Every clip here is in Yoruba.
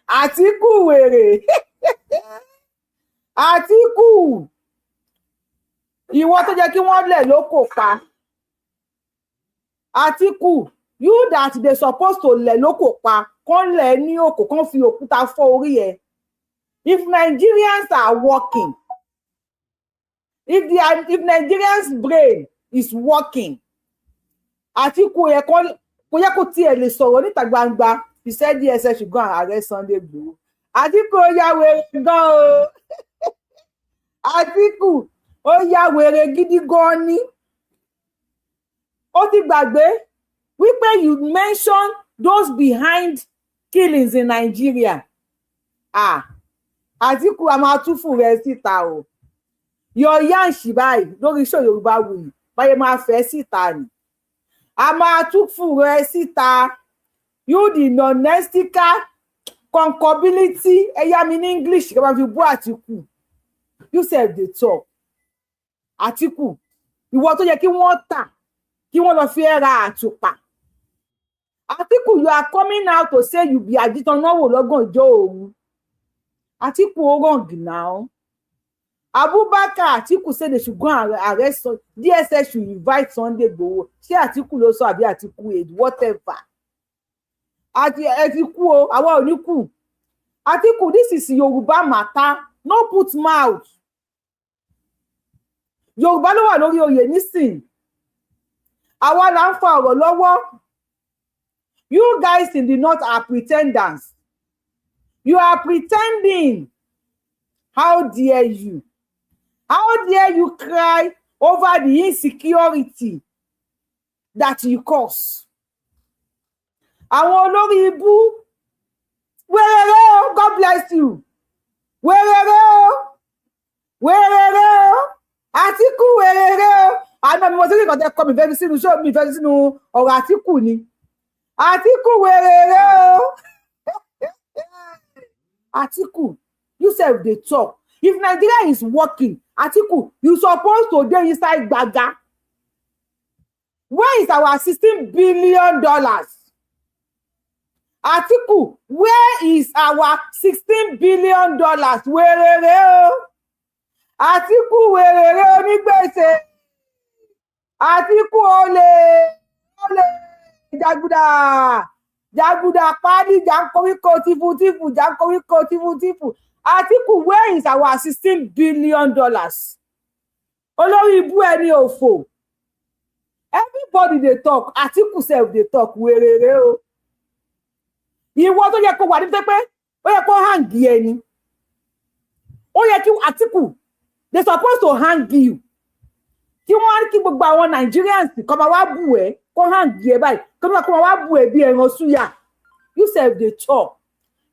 Àtíkù wèrè, Àtíkù, ìwọ tó jẹ́ kí wọ́n lẹ̀ lóko pa. Àtíkù, you that dey suppose to lẹ̀ lóko pa, kán lẹ̀ ní òkò, kán fi òkúta fọ́ orí ẹ̀. If Nigerians are working, if Nigerians' brain is working, Àtíkù yẹ kó kò yẹ kó tiẹ̀ lè sọ̀rọ̀ níta gbangba. He said DSS should go and arrest Sunday Igboho. Àtíkù, ó yá wèrè gan o. Àtíkù, ó yá wèrè gidi gan ni. Ó ti gbàgbé wípé you mention those behind killings in Nigeria. Ah, Àtíkù, a máa túfù rẹ síta o. Yọ yáǹsì báyìí lórí iṣẹ́ Yorùbá Wuyì báyìí, máa fẹ́ síta ni. A máa túfù rẹ síta. You the non-nestical concability. Ẹ̀yà mi ní English kí wọ́n fi bú Àtíkù. You sef dey talk. Àtíkù, ìwọ tó yẹ kí wọ́n tà, kí wọ́n lọ fi ẹ́ ra àtùpà. Àtíkù, you are coming out to say you be ajítanáwò lọ́gànjọ́ òru. Àtíkù, ó wrong now. Abubakar Atiku say they should go and arrest, DSS should invite Sunday Igboho. Ṣé Atiku ló sọ àbí Atiku aid, whatever? Àti ẹ ti kú o, àwa ò ní kú. Atiku, this is Yorùbá matter, no put mouth. Yorùbá ló wà lórí oyè nísìn, àwa là ń fa ọ̀rọ̀ lọ́wọ́. You guys in the north are pretenders. You are pretending. How dare you? How dare you cry over the insecurity that you cause? Àwọn olórí ibú wéréré o. God bless you. Wéréré o, wéréré o, Àtìkù, wéréré o. Àná mi mo ti rí nǹkan tẹ́ kọ́ mi fẹ́ fi sínú ṣó mi fẹ́ fi sínú ọ̀rọ̀ Àtìkù ni. Àtìkù, wéréré o. Àtìkù, you sef dey talk. If Nigeria is working, Atiku, you suppose to dey inside gbaga. Where is our $16 billion? Atiku, where is our $16 billion? Wéréré o, Atiku, wéréré onígbèsè. Atiku, olè, olè, jàgùdà, jàgùdà pálí, jàǹkóríkó tìfùtìfù, jàǹkóríkó tìfùtìfù. Atiku, where is our $16 billion? Olórí ibú ẹni òfò. Everybody dey talk. Atiku sef dey talk. Wéréré o. Ìwọ tó yẹ kó wà ní pé ó yẹ kó hang ẹni, ó yẹ kí Atiku, they suppose to hang you, kí wọ́n á kí gbogbo àwọn Nigerians kọ́ máa wá bù ẹ́, kó hang ẹ báyìí, kó máa wá bù ẹ́ bí ẹran súyà. You sef dey talk.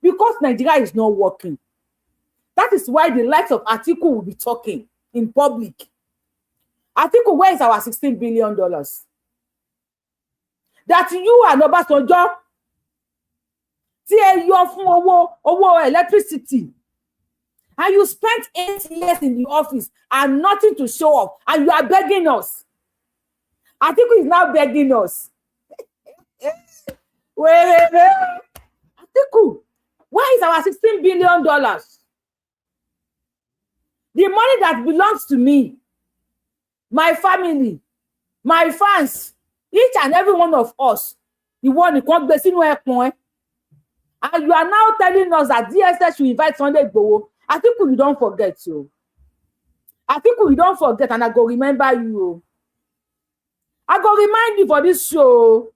Because Nigeria is not working, that is why the likes of Atiku will be talking in public. Atiku, where is our $16 billion that you and Obasanjo tí ẹ yọ fún owó electricity, and you spent 8 years in the office and nothing to show up, and you are begging us? Atiku is now begging us. Wéréré. Atiku, where is our $16 billion, the money that belongs to me, my family, my fans, each and every one of us? Ìwọ nìkan gbé sínú ẹpọn ẹ, and you are now telling us that DSS should invite Sunday Igboho. Atiku, you don forget o. Atiku, you don forget, and I go remember you o. I go remind you for this show o,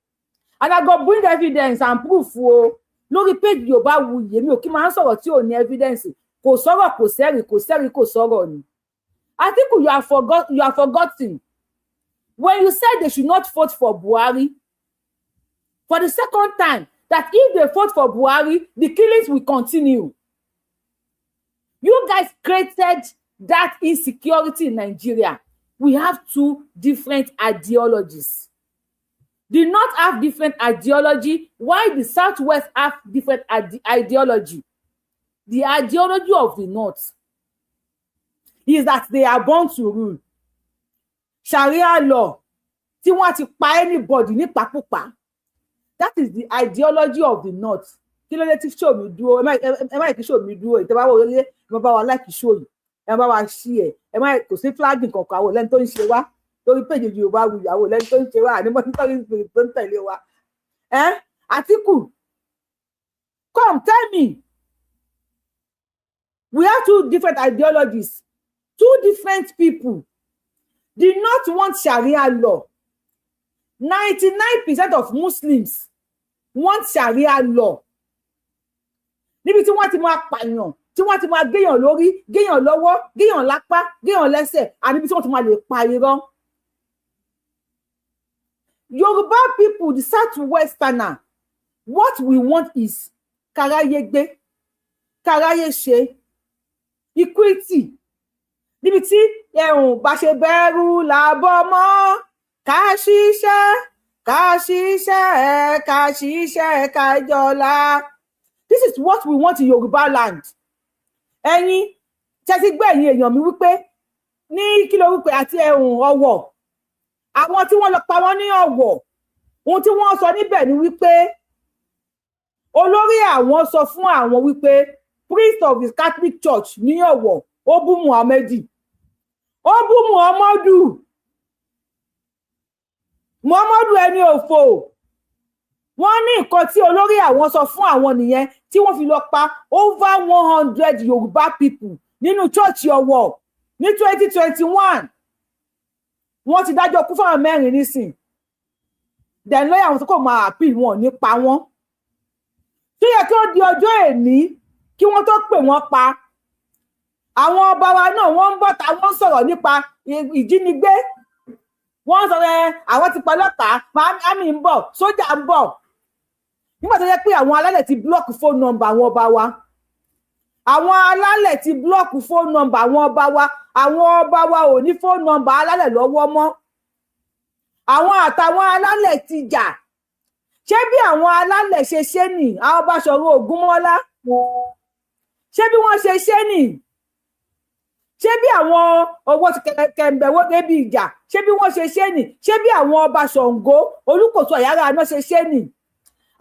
and I go bring evidence and proof o lórí page Yorùbáwùyí. Èmi ò kí máa ń sọ̀rọ̀ tí ò ní evidence. Kò sọ̀rọ̀, kò sẹ́rìí, kò sẹ́rìí, kò sọ̀rọ̀ ni. Atiku, you are forgotten when you said they should not vote for Buhari for the second time, that if they vote for Buhari, the killings will continue. You guys created that insecurity in Nigeria. We have two different ideologies. The North have different ideology, while the Southwest have different ideology. The ideology of the North is that they are born to rule. Sharia law, tí wọ́n ti pa anybody nípakúpa. That is the ideology of the North. Kí ló dé tí show mi dúró? Ẹ má kí show mi dúró. Ìtẹ́ bá wọ orílẹ̀, ẹ má bá wa like show yìí, ẹ má bá wa share. Ẹ má kò sí flagging kankan. Àwọn lẹ́ni tó ń ṣe wá lórí page Yorùbá Wuyì, àwọn lẹ́ni tó ń ṣe wá àní monitoring spirit tó ń tẹ̀lé wa. Ẹ Àtíkù, come tell me. We have two different ideologies, two different people. Did not want Sharia law. 99% of Muslims want Sharia law, níbi tí wọ́n ti máa pààyàn, tí wọ́n ti máa géèyàn lórí, géèyàn lọ́wọ́, géèyàn lápá, géèyàn lẹ́sẹ̀, àti níbi tí wọ́n ti máa lè pa irọ́. Yorùbá people, the South Westerner, what we want is káráyé gbé, káráyé ṣe, equity, níbi tí ẹ̀hùn bá ṣe bẹ̀rù làbọ̀ mọ́, ká ṣiṣẹ́, ká ṣiṣẹ́, ká ṣiṣẹ́, ká jọlá. This is what we want in Yorùbá land. Ẹ̀yin tẹ́tí gbọ́, ẹ̀yin èèyàn mi, wípé ní kí ló wípé àti ẹ̀hùn Ọ̀wọ̀, àwọn tí wọ́n lọ pa wọ́n ní Ọ̀wọ̀, ohun tí wọ́n sọ níbẹ̀ ni wípé olórí àwọn sọ fún àwọn wípé priest of the Catholic Church ní Ọ̀wọ̀, ó bú Muhammadu, ó bú Muhammadu, Muhammadu ẹni òfò. Wọ́n ní nǹkan tí olórí àwọn sọ fún àwọn nìyẹn tí wọ́n fi lọ pa over 100 Yorùbá people nínú church Ọ̀wọ̀ ní 2021. Wọ́n ti dájọ́ kú fáwọn mẹ́rin nísìn. Then lọ́yà àwọn tó kò máa appeal, wọn ò ní pa wọ́n. Tó yẹ kí ó di ọjọ́ èní kí wọ́n tó pè wọ́n pa. Àwọn ọba wa náà, wọ́n ń bọ̀ táwọn ń sọ̀rọ̀ nípa ìjínigbé. Wọ́n sọ ẹ àwọn ti pa ọlọ́pàá, army ń bọ̀, sójà ń bọ̀, nígbà tó yẹ pé àwọn alálẹ̀ ti block phone number àwọn ọba wa. Àwọn alálẹ̀ ti block phone number àwọn ọba wa. Àwọn ọba wa ò ní phone number alálẹ̀ lọ́wọ́ mọ́. Àwọn àtàwọn alálẹ̀ ti jà. Ṣé bí àwọn alálẹ̀ ṣe ṣe nì? Àwọn Báṣọ̀run Ògúnmọ́lá, ṣé bí wọ́n ṣe ṣe nì? Ṣé bí àwọn owó kẹ̀ǹbẹ̀wó débi ìjà, ṣé bí wọ́n ṣe ṣe nì? Ṣé bí àwọn ọba Ṣàngó Olúkòso Àyàrá náà ṣe ṣe nì?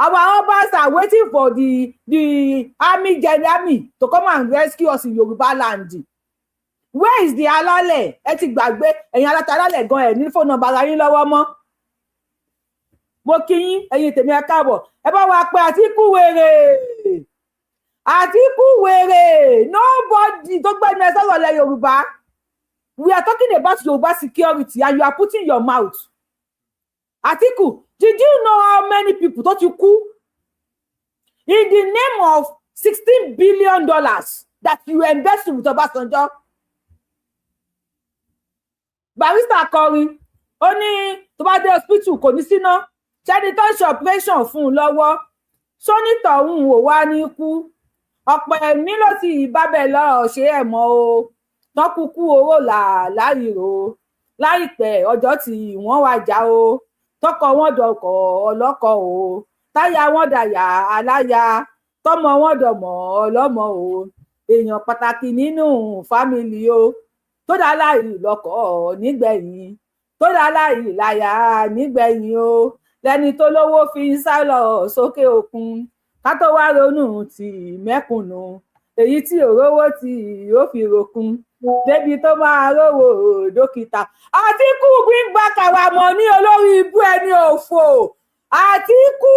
Our obas are waiting for the army, general army to come and rescue us in Yorùbá land. Where is the alálẹ̀? Ẹ ti gbàgbé. Ẹ̀yin aláta alálẹ̀ gan, ẹ̀ ní phone number ara yín lọ́wọ́ mọ́. Mo kí yín, ẹ̀yin tèmi, ẹ káàbọ̀. Ẹ bá wa pé Àtíkù wèrè, Àtíkù wèrè. Nobody tó gbẹ́nu ẹ sọ̀rọ̀ lẹ Yorùbá. We are talking about Yorùbá security and you are putting your mouth. Àtíkù, did you know how many people tó ti kú in the name of $16 billion that you invest with Ọbásanjọ́? Barrister kọrin, ó ní tó bá dé hospital, kò ní síná, ṣẹ́ni tó ń ṣe operation fún un lọ́wọ́ sónítọ̀ òun ò wá ní kú. Ọ̀pọ̀ ẹ̀mí ló ti ìbábẹ̀ lọ ṣe ẹ̀ mọ́ o, tán kúkú owó là láìrò láìpẹ́ ọjọ́ tí wọ́n wá já o, tọkọ wọn dọkọ ọlọ́kọ o, táyà wọn dàyà aláya, tọmọ wọn dọmọ ọlọ́mọ o, èèyàn pàtàkì nínú family o, tó dá láì lọ́kọ nígbẹ̀yìn, tó dá láì láyà nígbẹ̀yìn o, lẹni tó lówó fi ń sá lọ sókè òkun, ká tó wá ronú ti mẹ́kúnnù, èyí tí òrówó tí ó fi ròkun débi tó máa rówó dókítà. Àtíkù, bring back our money. Olórí ibú, ẹni òfò, Àtíkù,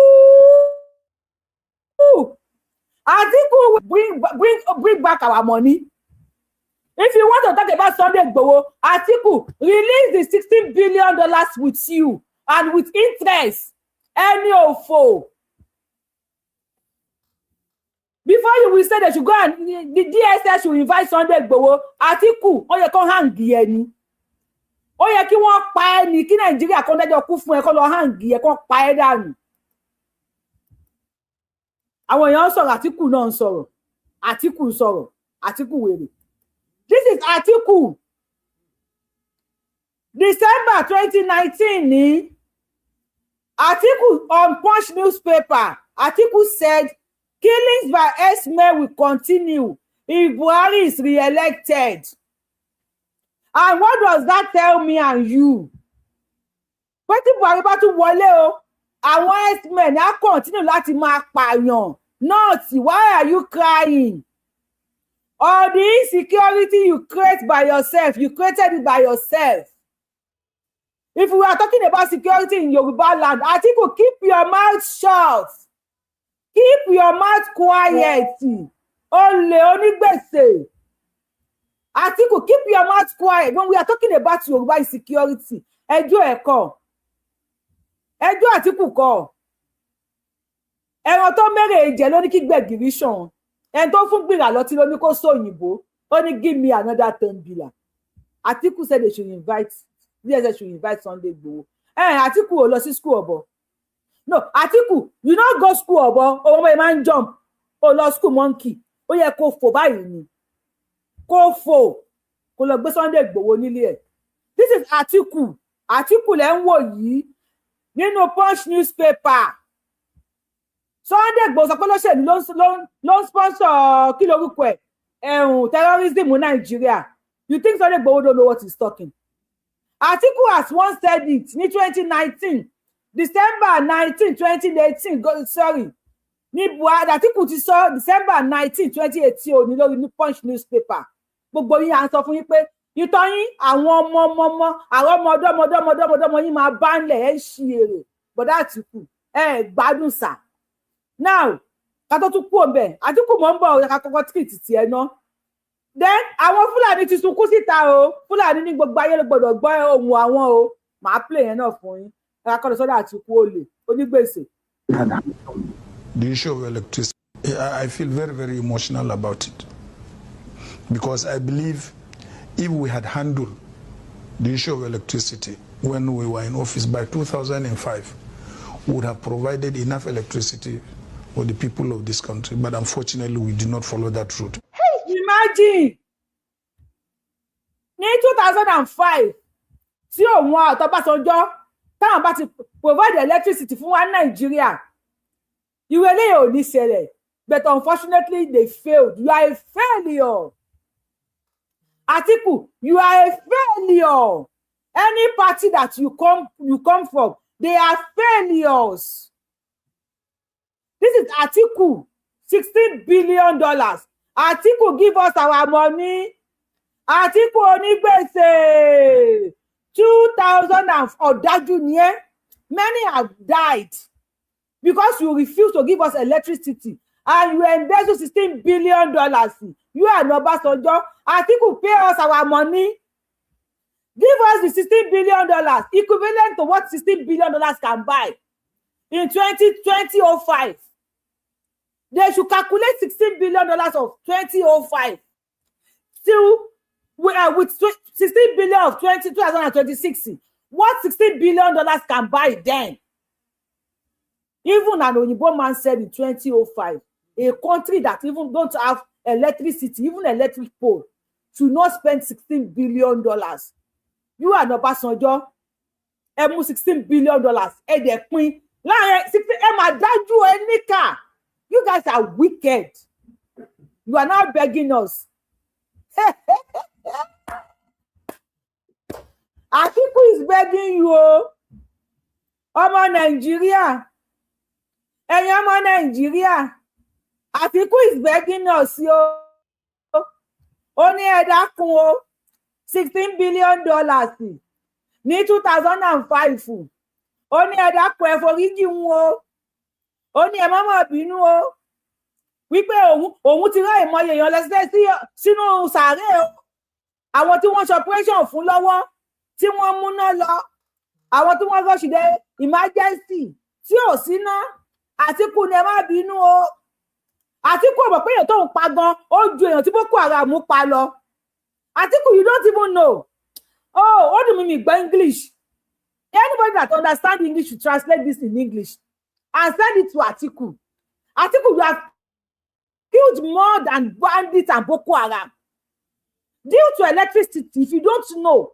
Àtíkù, bring bring bring back our money. If you want to talk about Sunday Igboho, Atiku, release the $16 billion with you and with interest. Ẹni òfò. Before you will say they should go and the DSS should invite Sunday Igboho, Atiku, ó yẹ kó hang ẹni, ó yẹ kí wọ́n pa ẹ́ ní kí Nàìjíríà kó dájọ́ kú fún ẹ, kó lọ hang ẹ, kó pa ẹ́ dànù. Àwọn èèyàn ń sọ̀rọ̀, Àtíkù náà ń sọ̀rọ̀, Àtíkù ń sọ̀rọ̀, Àtíkù wèrè. This is Àtíkù, December 2019 ní Àtíkù on Punch newspaper. Àtíkù said killings by herdsmen will continue if Buhari is re-elected. And what does that tell me and you? Pé tí Buhari bá tún wọlé o, àwọn herdsmen á continue láti máa pààyàn. North, why are you crying? Or the insecurity you create by yourself, you created it by yourself. If we are talking about security in Yoruba land, Atiku, keep your mouth shut, keep your mouth quiet. Olè onígbèsè, Atiku, keep your mouth quiet when we are talking about Yoruba insecurity. Ẹjọ́ ẹ̀ kọ́, ẹjọ́ Atiku kọ́. Ẹran tó mẹ́rẹ̀ jẹ ló ní kí gbẹ̀gìrì ṣàn, ẹni tó fún gbìrà lọtí ló ní kó sóyìnbó. Ó ní, "Give me another 10 billion." Atiku said they should invite DSS, should invite Sunday Igboho. Ẹ Atiku ò lọ sí school ọ̀bọ. No, Atiku, you no go school ọ̀bọ. Òun ọmọ yẹn máa ń jump. Ó lọ school, monkey. Ó yẹ kó fò báyìí ni, kó fò kó lọ gbé Sunday Igboho nílé ẹ̀. This is Atiku. Atiku lẹ ń wò yìí nínú Punch newspaper. Sunday Igboho sọ pé lóṣèlú ló ń sponsor, kí lorúkọ ẹ̀, ẹ̀hún, terrorism Nàìjíríà. You think Sunday Igboho don't know what he's talking? Atiku has once said it ní 2019, December 19, 2018, sorry, ní Buhari. Atiku ti sọ December 19, 2018 òní lórí ní Punch newspaper. Gbogbo yín, à ń sọ fún yín pé ìtọ́ yín, àwọn ọmọ ọmọ ọmọ, àwọn ọmọ ọdọmọ ọdọmọ ọdọmọ ọdọmọ yín máa bá ń lẹ̀ ẹ̀ ń ṣí èrè. Bọ̀dá Àtìkù, ẹ̀ gbádùn sà. Now, ká tó tún kú òǹbẹ̀, Àtìkù mọ̀ ń bọ̀, ká kọ́kọ́ tìkìtì tiẹ̀ ná. Then àwọn Fúlàní ti sunkún síta o. Fúlàní ní gbogbo ayé ló gbọ́dọ̀ gbọ́ ohùn àwọn o. Màá play yẹn náà fún yín. Ká kọ́ lọ sọ́dọ̀ Àtìkù, olè onígbèsè. The issue of electricity, I feel very, very emotional about it because I believe if we had handled the issue of electricity when we were in office by 2005, we would have provided enough electricity for the people of this country. But unfortunately, we did not follow that route. Imagine, ní 2005, tí òun àtỌbásanjọ́ táwọn bá ti provide electricity fún wa ní Nàìjíríà, ìwé eléyìí ò ní ṣẹlẹ̀. But unfortunately, they failed. You are a failure, Atiku. You are a failure. Any party that you come from, they are failures. This is Atiku. $16 billion. Atiku, give us our money. Atiku onígbèsè, two thousand and ọ̀dájú ni ẹ́. Many have died because you refuse to give us electricity and you embezzle $16 billion, you and Obasanjo. Atiku, pay us our money. Give us the $16 billion, equivalent to what $16 billion can buy in 2005. They should calculate $16 billion of 2005 still with 16 billion of 2026, what $16 billion can buy then. Even an oyinbo man said in 2005, a country that even don't have electricity, even electric pole, should not spend $16 billion. You and Obasanjo, ẹ mú $16 billion, ẹ dẹ̀ pín láàrin 16. Ẹ máa dájú ẹ níkà. You guys are wicked. You are now begging us. Atiku is begging you o. Ọmọ Nàìjíríà, ẹ̀yin ọmọ Nàìjíríà, Atiku is begging us o. Ó ní ẹ dákun o, $16 billion ní 2005. Ó ní ẹ dákun, ẹ foríjì ń o. Ó ní ẹ má má bínú o, wípé òun ti rán ìmọye èèyàn lọ sínú sàárè o, àwọn tí wọ́n ṣe operation fún lọ́wọ́ tí wọ́n múná lọ, àwọn tí wọ́n rush dé emergency tí ò síná. Àtìkù ni ẹ má bínú o. Àtìkù ò mọ̀ pé èèyàn tó ń pa gan ó ju èèyàn tí Boko Haram pa lọ. Àtìkù, you don't even know. Oh, ó dùn mí, mi gbọ́ English. Anybody that understand English should translate this in English and send it to Atiku. Atiku, you have killed more than bandits and Boko Haram due to electricity. If you don't know,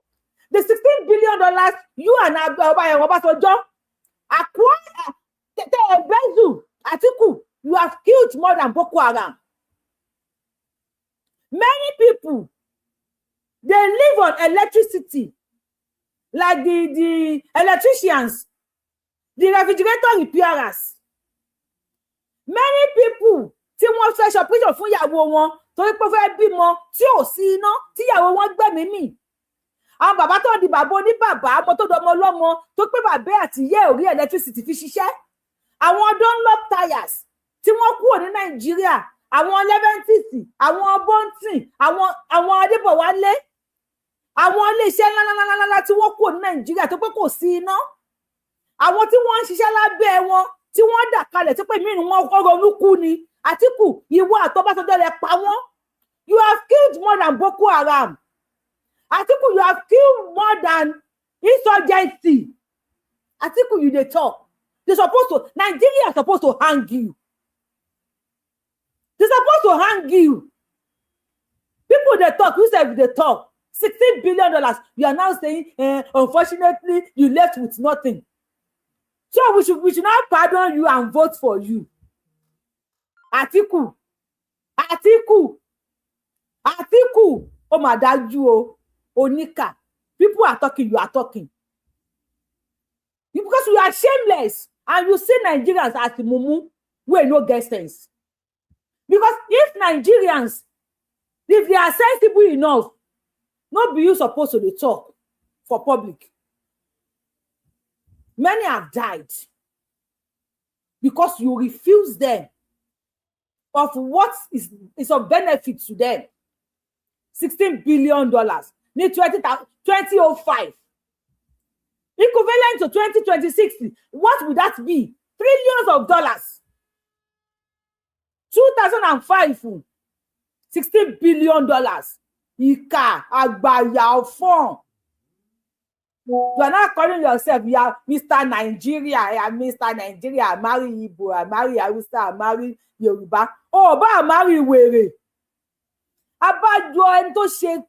the $16 billion you and Obasanjo acquire, tẹ embezzle, Atiku, you have killed more than Boko Haram. Many people dey live on electricity, like the electricians, the refrigerator repairers, Many people tí wọ́n fẹ́ ṣe operation fún ìyàwó wọn torí pé ó fẹ́ bímọ, tí ò sí iná, tíyàwó wọn gbẹ̀mí mì. Àwọn bàbá tó di bàbá oníbàbá, ọmọ tó dọmọ ọlọ́mọ, tó pé bàbá àti ìyá ẹ̀ ò rí electricity fi ṣiṣẹ́. Àwọn Dunlop tires tí wọ́n kúrò ní Nàìjíríà, àwọn Leventis, àwọn Bontin, àwọn Adébọ̀wálé, àwọn iléeṣẹ́ ńláńláńláńlá tí wọ́n kúrò ní Nàìjíríà tó pé kò sí iná, àwọn tí wọ́n ń ṣiṣẹ́ lábẹ́ wọn tí wọ́n dà kalẹ̀, tó pé mìíràn wọn kọ́ ronú kú ni. Àtíkù, ìwọ àtọ́básanjọ́ lẹ pa wọ́n. You have killed more than Boko Haram. Atiku, you have killed more than insurgency. Atiku, you dey talk. They suppose to Nigeria suppose to hang you. They suppose to hang you. People dey talk, you sef dey talk. $16 billion, you are now saying, unfortunately, you left with nothing, so we should now pardon you and vote for you. Atiku, Atiku, Atiku, ó mà dájú o. Oníkà. People are talking, you are talking you, because you are shameless and you see Nigerians as mumu wey no get sense. Because if Nigerians, if they are sensible enough, no be you suppose to dey talk for public. Many have died because you refuse them of what is of benefit to them. $16 billion ní 2005, equivalent to 2026, what would that be? Trillions of dollars. 2005, $16 billion. Ìkà àgbàyà ọ̀fọ̀n. You are now calling yourself, you are Mr. Nigeria. I am Mr. Nigeria. I marry Igbo, I marry Hausa, I marry Yorùbá. Ó bá marry wèrè. Abájọ ẹni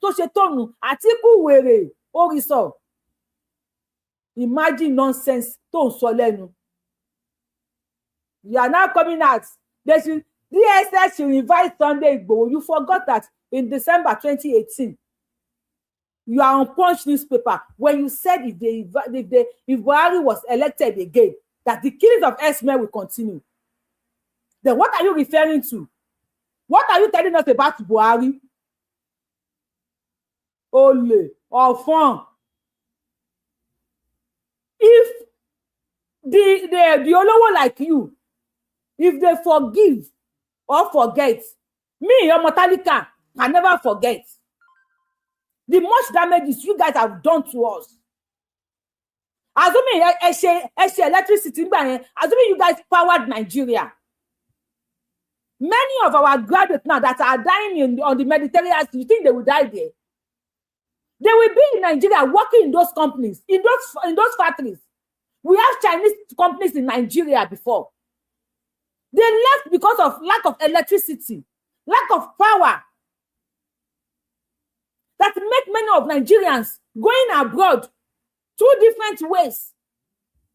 tó ṣe tóònù Àtíkù wèrè orí sọ. Imagine nonsense tó ń sọ lẹ́nu. You are now coming out, they should DSS should invite Sunday Igboho. You forgot that in December 2018, you are on Punch newspaper when you said if Buhari was elected again, that the killings of herdsmen will continue. Then what are you referring to? What are you telling us about Buhari? Olè ọ̀fọ̀n. If the olówó like you, if they forgive or forget, me, ọmọ tálíkà, can never forget the much damages you guys have done to us. Assuming ẹ ṣe electricity ngbà yẹn, assuming you guys powered Nigeria, many of our graduates now that are dying on the Mediterranean Sea, you think they will die there? They will be in Nigeria, working in those companies, in those factories. We have Chinese companies in Nigeria before. They left because of lack of electricity, lack of power, that make many of Nigerians going abroad two different ways,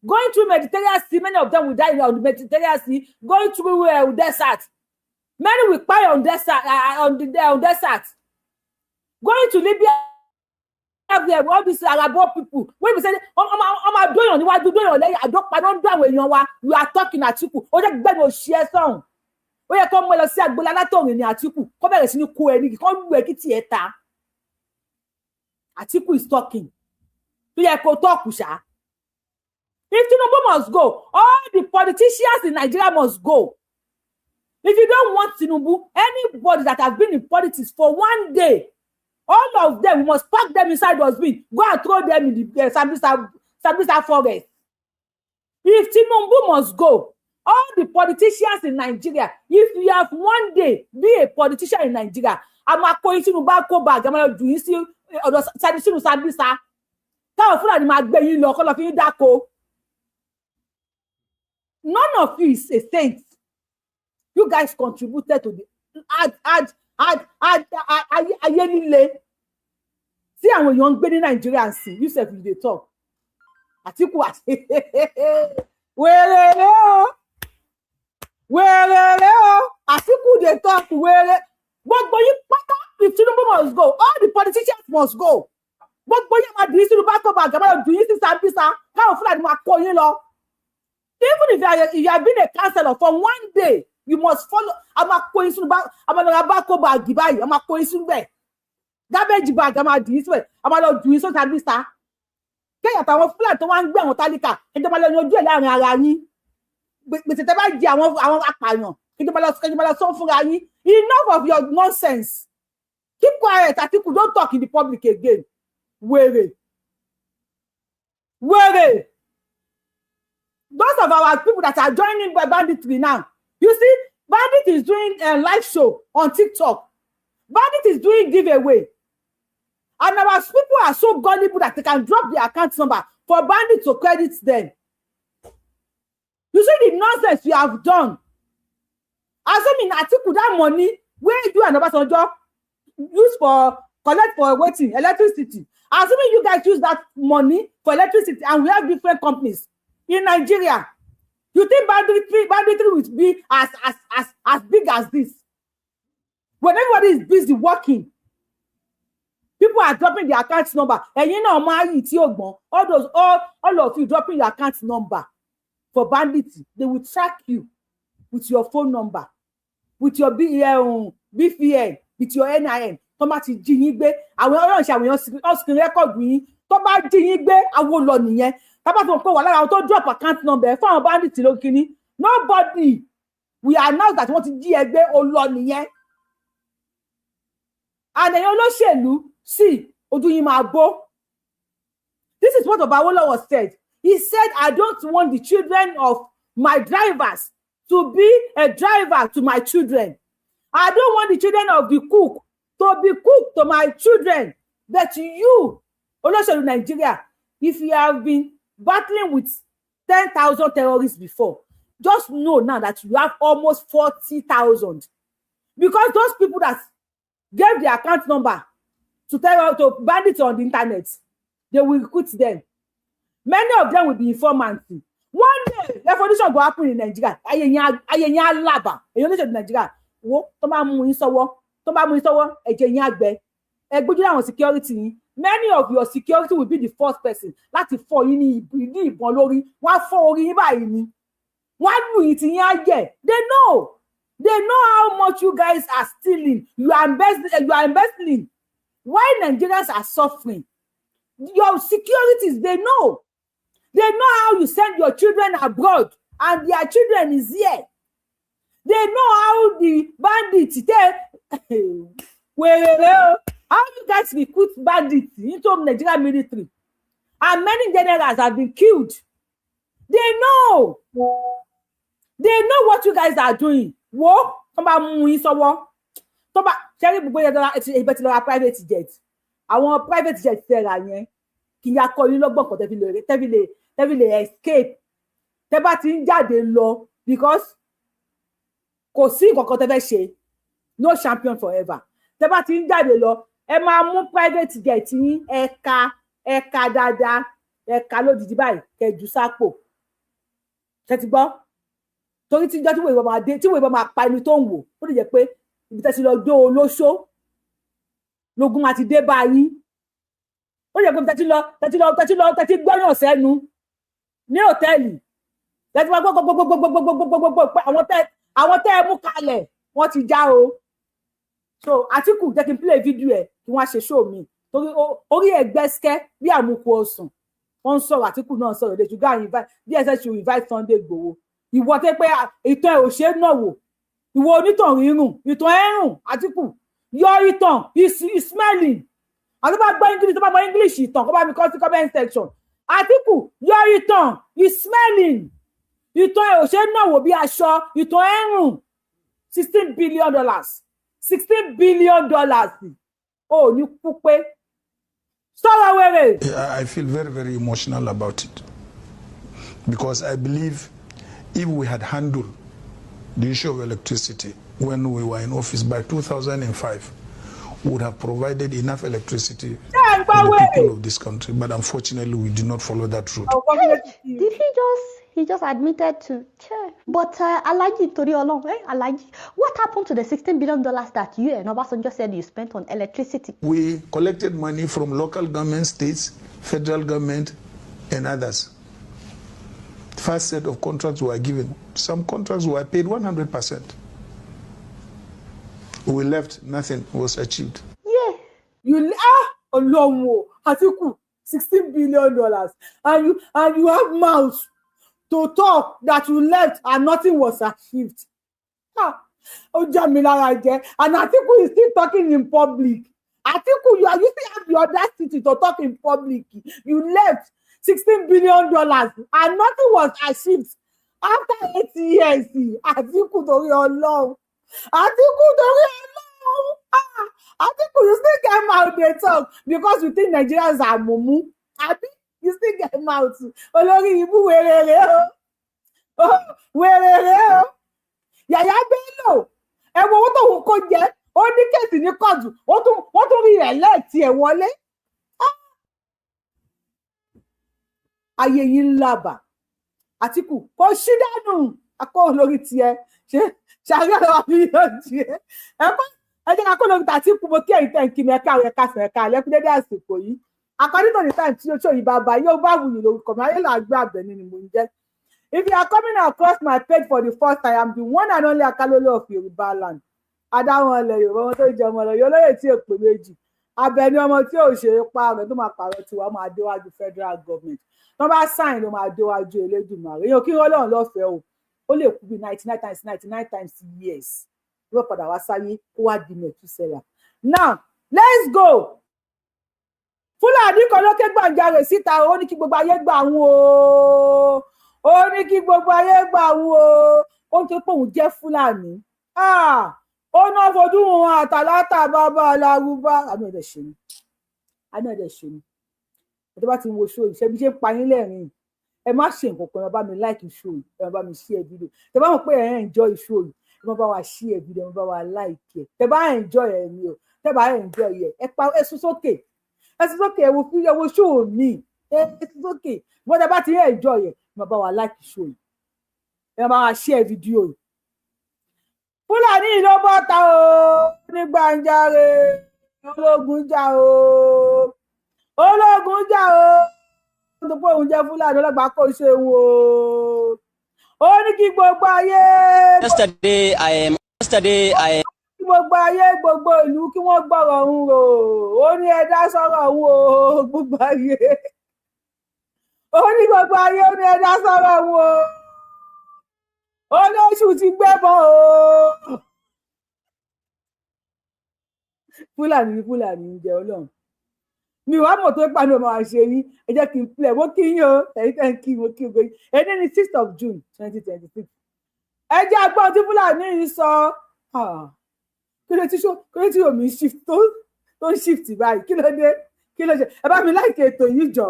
going through Mediterranean Sea. Many of them will die on the Mediterranean Sea. Going through desert, many will kpai on desert, on the on desert. Going to Libya, all these Arab people wey be say ọmọ àdóyàn níwájú, dóyàn lẹ́yìn, àdópa ló ń dún àwọn èèyàn wa. You are talking, Àtìkù. Ó jẹ́ gbẹ́nu òṣì ẹ̀ sọ̀hún. Ó yẹ kó mú ẹ lọ sí agboolé alátọ̀rìn ní Àtìkù, kó bẹ̀rẹ̀ sí ní kó ẹ ní kó lù ẹ kí tiẹ̀ ta. Àtìkù is talking. Tó yẹ kó talk ṣá. If Tinubu must go, all the politicians in Nigeria must go. If you don't want Tinubu, anybody that have been in politics for one day, all of them, we must pack them inside dustbin, go and throw them in the Sambisa forest. If Tinubu must go, all the politicians in Nigeria, if you have one day be a politician in Nigeria, a máa kó yín sínú bákó bag, a máa jù yín sí ọ̀dọ̀ sínú Sambisa, táwọn Fúlàní máa gbé yín lọ kọ́ lọ fi yín dáko. None of you is a saint. You guys contributed to the add add add add ayé líle tí àwọn èèyàn ń gbé ní Nàìjíríà sí. You sef, you dey talk. Àtìkù àti wèrè o, wèrè o. Àtìkù dey talk, wèrè. Gbogbo yín pátá, if Tinubu must go, all the politicians must go. Gbogbo yín máa dùn yín sínú bákọ́ bàgà, máa dùn yín sí Sambisa, káwọn Fúlàní máa kó yín lọ. Even if you have been a councillor for one day. You must follow. A máa kó yín sínú bá, a máa lọ ra bákó bag báyìí, a máa kó yín sínú bẹ́ẹ̀, garbage bag, a máa dì í síbẹ̀, a máa lọ jù yín sóta níta. Kẹ́yìn àtàwọn Fúlàní tó wá ń gbé àwọn tálíkà, ẹjọ́ máa lọ yanjú ẹ̀ láàrin ara yín. Gbèsè tẹ́ bá jẹ àwọn apààyàn, kẹjọba lọ sọ fúnra yín. Enough of your nonsense. Keep quiet, Atiku. Don't talk in the public again. Wèrè, wèrè. Those of our people that are joining by banditry now, you see, bandit is doing a live show on TikTok. Bandit is doing giveaway, and our people are so gullible that they can drop their account number for bandit to credit them. You see the nonsense you have done. Assuming, Atiku, that money wey you and Obasanjo use for collect for wetin, electricity, assuming you guys use that money for electricity, and we have different companies in Nigeria, you think banditry will be as big as this? When everybody is busy working, people are dropping their account number. Ẹ̀yin náà máa yìí tí ò gbọ́n. All of you dropping your account number for bandits, they will track you with your phone number, with your BVN, with your NIN. Tó bá ti jí yín gbé, àwọn ọlọ́run ṣe, àwọn èèyàn screen record yín. Tó bá jí yín gbé, àwọn lọ nìyẹn. Tá bá ti mọ̀ pé wà lára àwọn tó drop account number fún àwọn bandits lórí kínní, nobody will announce that wọ́n ti jí ẹ gbé. O lọ nìyẹn. And ẹ̀yin olóṣèlú sí, ojú yín máa bó. This is what Baba Awolowo said. He said, "I don't want the children of my drivers to be a driver to my children. I don't want the children of the cook to be cook to my children." But you, olóṣèlú Nigeria, if you have been battling with 10,000 terrorists before, just know now that you have almost 40,000, because those people that gave their account number to terror, to bandits on the internet, they will recruit them. Many of them will be informants. One day, revolution go happen in Nigeria. Ayé yẹn á làbà. Èyí olóṣèlú Nigeria wo, tó bá mú yín sọ́wọ́, tó bá mú yín sọ́wọ́, ẹ̀jẹ̀ yín á gbẹ. Ẹ gbójú láwọn security yín. Many of your security will be the first person láti fọ́ yín ní ìbọn lórí. Wọ́n á fọ́ orí yín báyìí ni, wọ́n á lù yín tí yín á yẹ̀. They know, they know how much you guys are stealing. You are embezzling, you are embezzling why Nigerians are suffering. Your securities, they know. They know how you send your children abroad and their children is here. They know how the bandits tẹ wèrè o, how you guys recruit bandits into Nigeria military, and many generals have been killed. They know, they know what you guys are doing. Wo, tó bá mú yín sọ́wọ́, tó bá ṣẹ́rí gbogbo yẹn, ẹgbẹ́ ti lọ ra private jet. Àwọn private jet tẹ́ ra yẹn, kì í akọ yín lọ́gbọ̀n kan tẹ́fi lè escape tẹ́ bá ti ń jáde lọ, because kò sí nǹkan kan tẹ́ fẹ́ ṣe. No champion forever. Tẹ́ bá ti ń jáde lọ, ẹ máa mú private jet yín, ẹ̀ka ẹ̀ka dáadáa, ẹ̀ka lódìdí báyìí, kẹjù sápò. Ṣe ti gbọ́? Torí tíjọ́ tí wòye máa dé, tí wòye máa pa ẹni tó ń wò, ó lè jẹ́ pé ibi tẹ́ ti lọ dó olóṣó lógún máa ti dé bá yín. Ó lè jẹ́ pé ibi tẹ́ ti gbọ́yàn sẹ́nu ní hòtẹ́ẹ̀lì tẹ́ ti máa gbọ́ gbogbogbogbogbogbogbogbogbò pé àwọn tẹ́ ẹ mú kalẹ̀, wọ́n ti já o. So Àtìkù, jẹ́ kí n play video ẹ̀ kí wọ́n á ṣe show mi, torí orí ẹ̀ gbẹ́síkẹ́ bí àmukù ọ̀sùn. Wọ́n ń sọ̀rọ̀, Àtìkù náà sọ̀rọ̀. They should go and invite DSS should invite Sunday Igboho. Ìwọ tẹ́ pé ìtàn ẹ̀ ò ṣe é náà wò, ìwọ onítàn rírùn, ìtàn ẹ̀ rùn. Àtìkù, your ìtàn is smelling. Àti bá gbọ́ English, tó bá gbọ́ English ìtàn, kó bá mi kọ sí comment section. Àtìkù, your ìtàn is smelling. Ìtàn ẹ̀ ò ṣe é náà wò bí aṣọ, ìtàn ẹ̀ rùn. $16 billion, $16 billion, ó ní kú pé sọ̀rọ̀ wèrè. I feel very, very emotional about it because I believe if we had handled the issue of electricity when we were in office by 2005, we would have provided enough electricity for the people of this country. But unfortunately, we did not follow that route. Did he just admitted to? But Alhaji torí Ọlọ́run, eh, Alhaji, what happened to the $16 billion that you and Obasanjo said you spent on electricity? We collected money from local government, states, federal government, and others. First set of contracts were given. Some contracts were paid 100%. We left, nothing was achieved. Yeah. You, ah, Ọlọ́run o. Atiku, $16 billion, and you have mouth to talk that you left and nothing was achieved. Ah, ó já mi lára jẹ. And Atiku is still talking in public. Atiku, you still have the audacity to talk in public. You left $16 billion and nothing was achieved after 8 years. Atiku, torí Ọlọ́run. Atiku, torí Ọlọ́run. Ah, Atiku, you still get mouth dey talk because you think Nigerians are mumu, abi? You still get mouth. Olórí ibú wèrèrè o, wèrèrè o. Yàyà Bello, ẹ wo owó tóun kó jẹ. Ó ní case ní kóòtù, wọ́n tún rí rẹ̀ lẹ́ẹ̀tì ẹ̀ wọlé. Ah! Ayé yín ń làbà. Àtìkù kò sí dànù akó lórí tiẹ̀ ṣe ṣàríà lọ́wọ́ fi yóò tiẹ̀ ẹ kọ́. Ẹ jẹ́ ká kó lórí tàtìkù. Mo kí ẹ̀yin tẹ̀ ń kí mi, ẹ káàárọ̀, ẹ káàsán, ẹ káalẹ́, kú dédé àsìkò yìí. According to the time tí oṣù yìí bàbá yóò bá wuyì lórúkọ mi, ayé là gbé Àbẹ̀ní ni mò ń jẹ́. If you are coming across my page for the first time, I am the one and only Akalolo of Yorùbá land, adáwọn ilẹ̀ Yorùbá wọn tó jẹ ọmọ lọ yóò lóye tí èpè méjì, Àbẹ̀ní ọmọ tí ò ṣe é pa ọ̀rẹ́ tó máa pààrọ̀ tiwa, máa déwájú federal government tó bá sign ló máa déwájú Elédùmarè. Èèyàn kí wọ́n lọ́run lọ́fẹ̀ẹ́ o. Ó lè kú bí 99 times 99 times years, yóò padà wá sáyé kó wá di mẹ̀túsẹ̀là. Now let's go. Fúlàní kan ló ké gbàǹjarè síta. Ó ní kí gbogbo ayé gbà wọn o. Ó ní kí gbogbo ayé gbà wọn o. Ó ní tó pé òun jẹ́ Fúlàní, ó náà fojú wọn àtàlátà bàbá alárúbá. Àánú ẹ̀dẹ̀ ṣe ni, àánú ẹ̀dẹ̀ ṣe ni. Ẹ tó bá ti ń wo show yìí, ṣebí ṣe ń pa yín lẹ́rìn-ín, ẹ má ṣe nǹkan kan. Ẹ má bá mi like show yìí, ẹ má bá mi share video. Tẹ bá mọ̀ pé ẹ enjoy show yìí, ẹ má bá wa share video, ẹ má bá wa like ẹ. Tẹ bá enjoy ẹ ni o. Tẹ bá enjoy ẹ, ẹ pa ẹ sún sókè, ẹ sún sókè. Ẹ wo fi, ẹ wo show mi, ẹ sún sókè. Bó tẹ bá ti enjoy ẹ, ẹ má bá wa like show yìí, ẹ má bá wa share video yìí. Fúlàní ló bọ́ta o ní gbàǹjarè. Ológun jà o, ológun jà o. Tó pé òun jẹ́ Fúlàní, ọlọ́gbàá kò ṣe wò ó. Ní kí gbogbo ayé. Yesterday I am yesterday I Kí gbogbo ayé, gbogbo ìlú, kí wọ́n gbọ́rọ̀ òun rò. Ó ní ẹ dá sọ́rọ̀ òun o, gbogbo ayé. Ó ní gbogbo ayé, ó ní ẹ dá sọ́rọ̀ òun o. Ó lóṣù ti gbébọn o. Fúlàní ní Fúlàní ń jẹ. Ọlọ́run mi wàá mọ̀ tó pàdé ọmọ àṣẹ yín. Ẹ jẹ́ kí n plẹ̀. Mo kí yín o, ẹ̀yin tẹ́ ń kí, mo kí o gbé. Ẹni ní 6th of June 2026. Ẹ jẹ́ agbọ́n tí Fúlàní yìí sọ. Kí ló tí kí ló tí omi shift tó ń shift báyìí? Kí ló dé? Kí ló ṣe? Ẹ bá mi like ètò yìí jọ.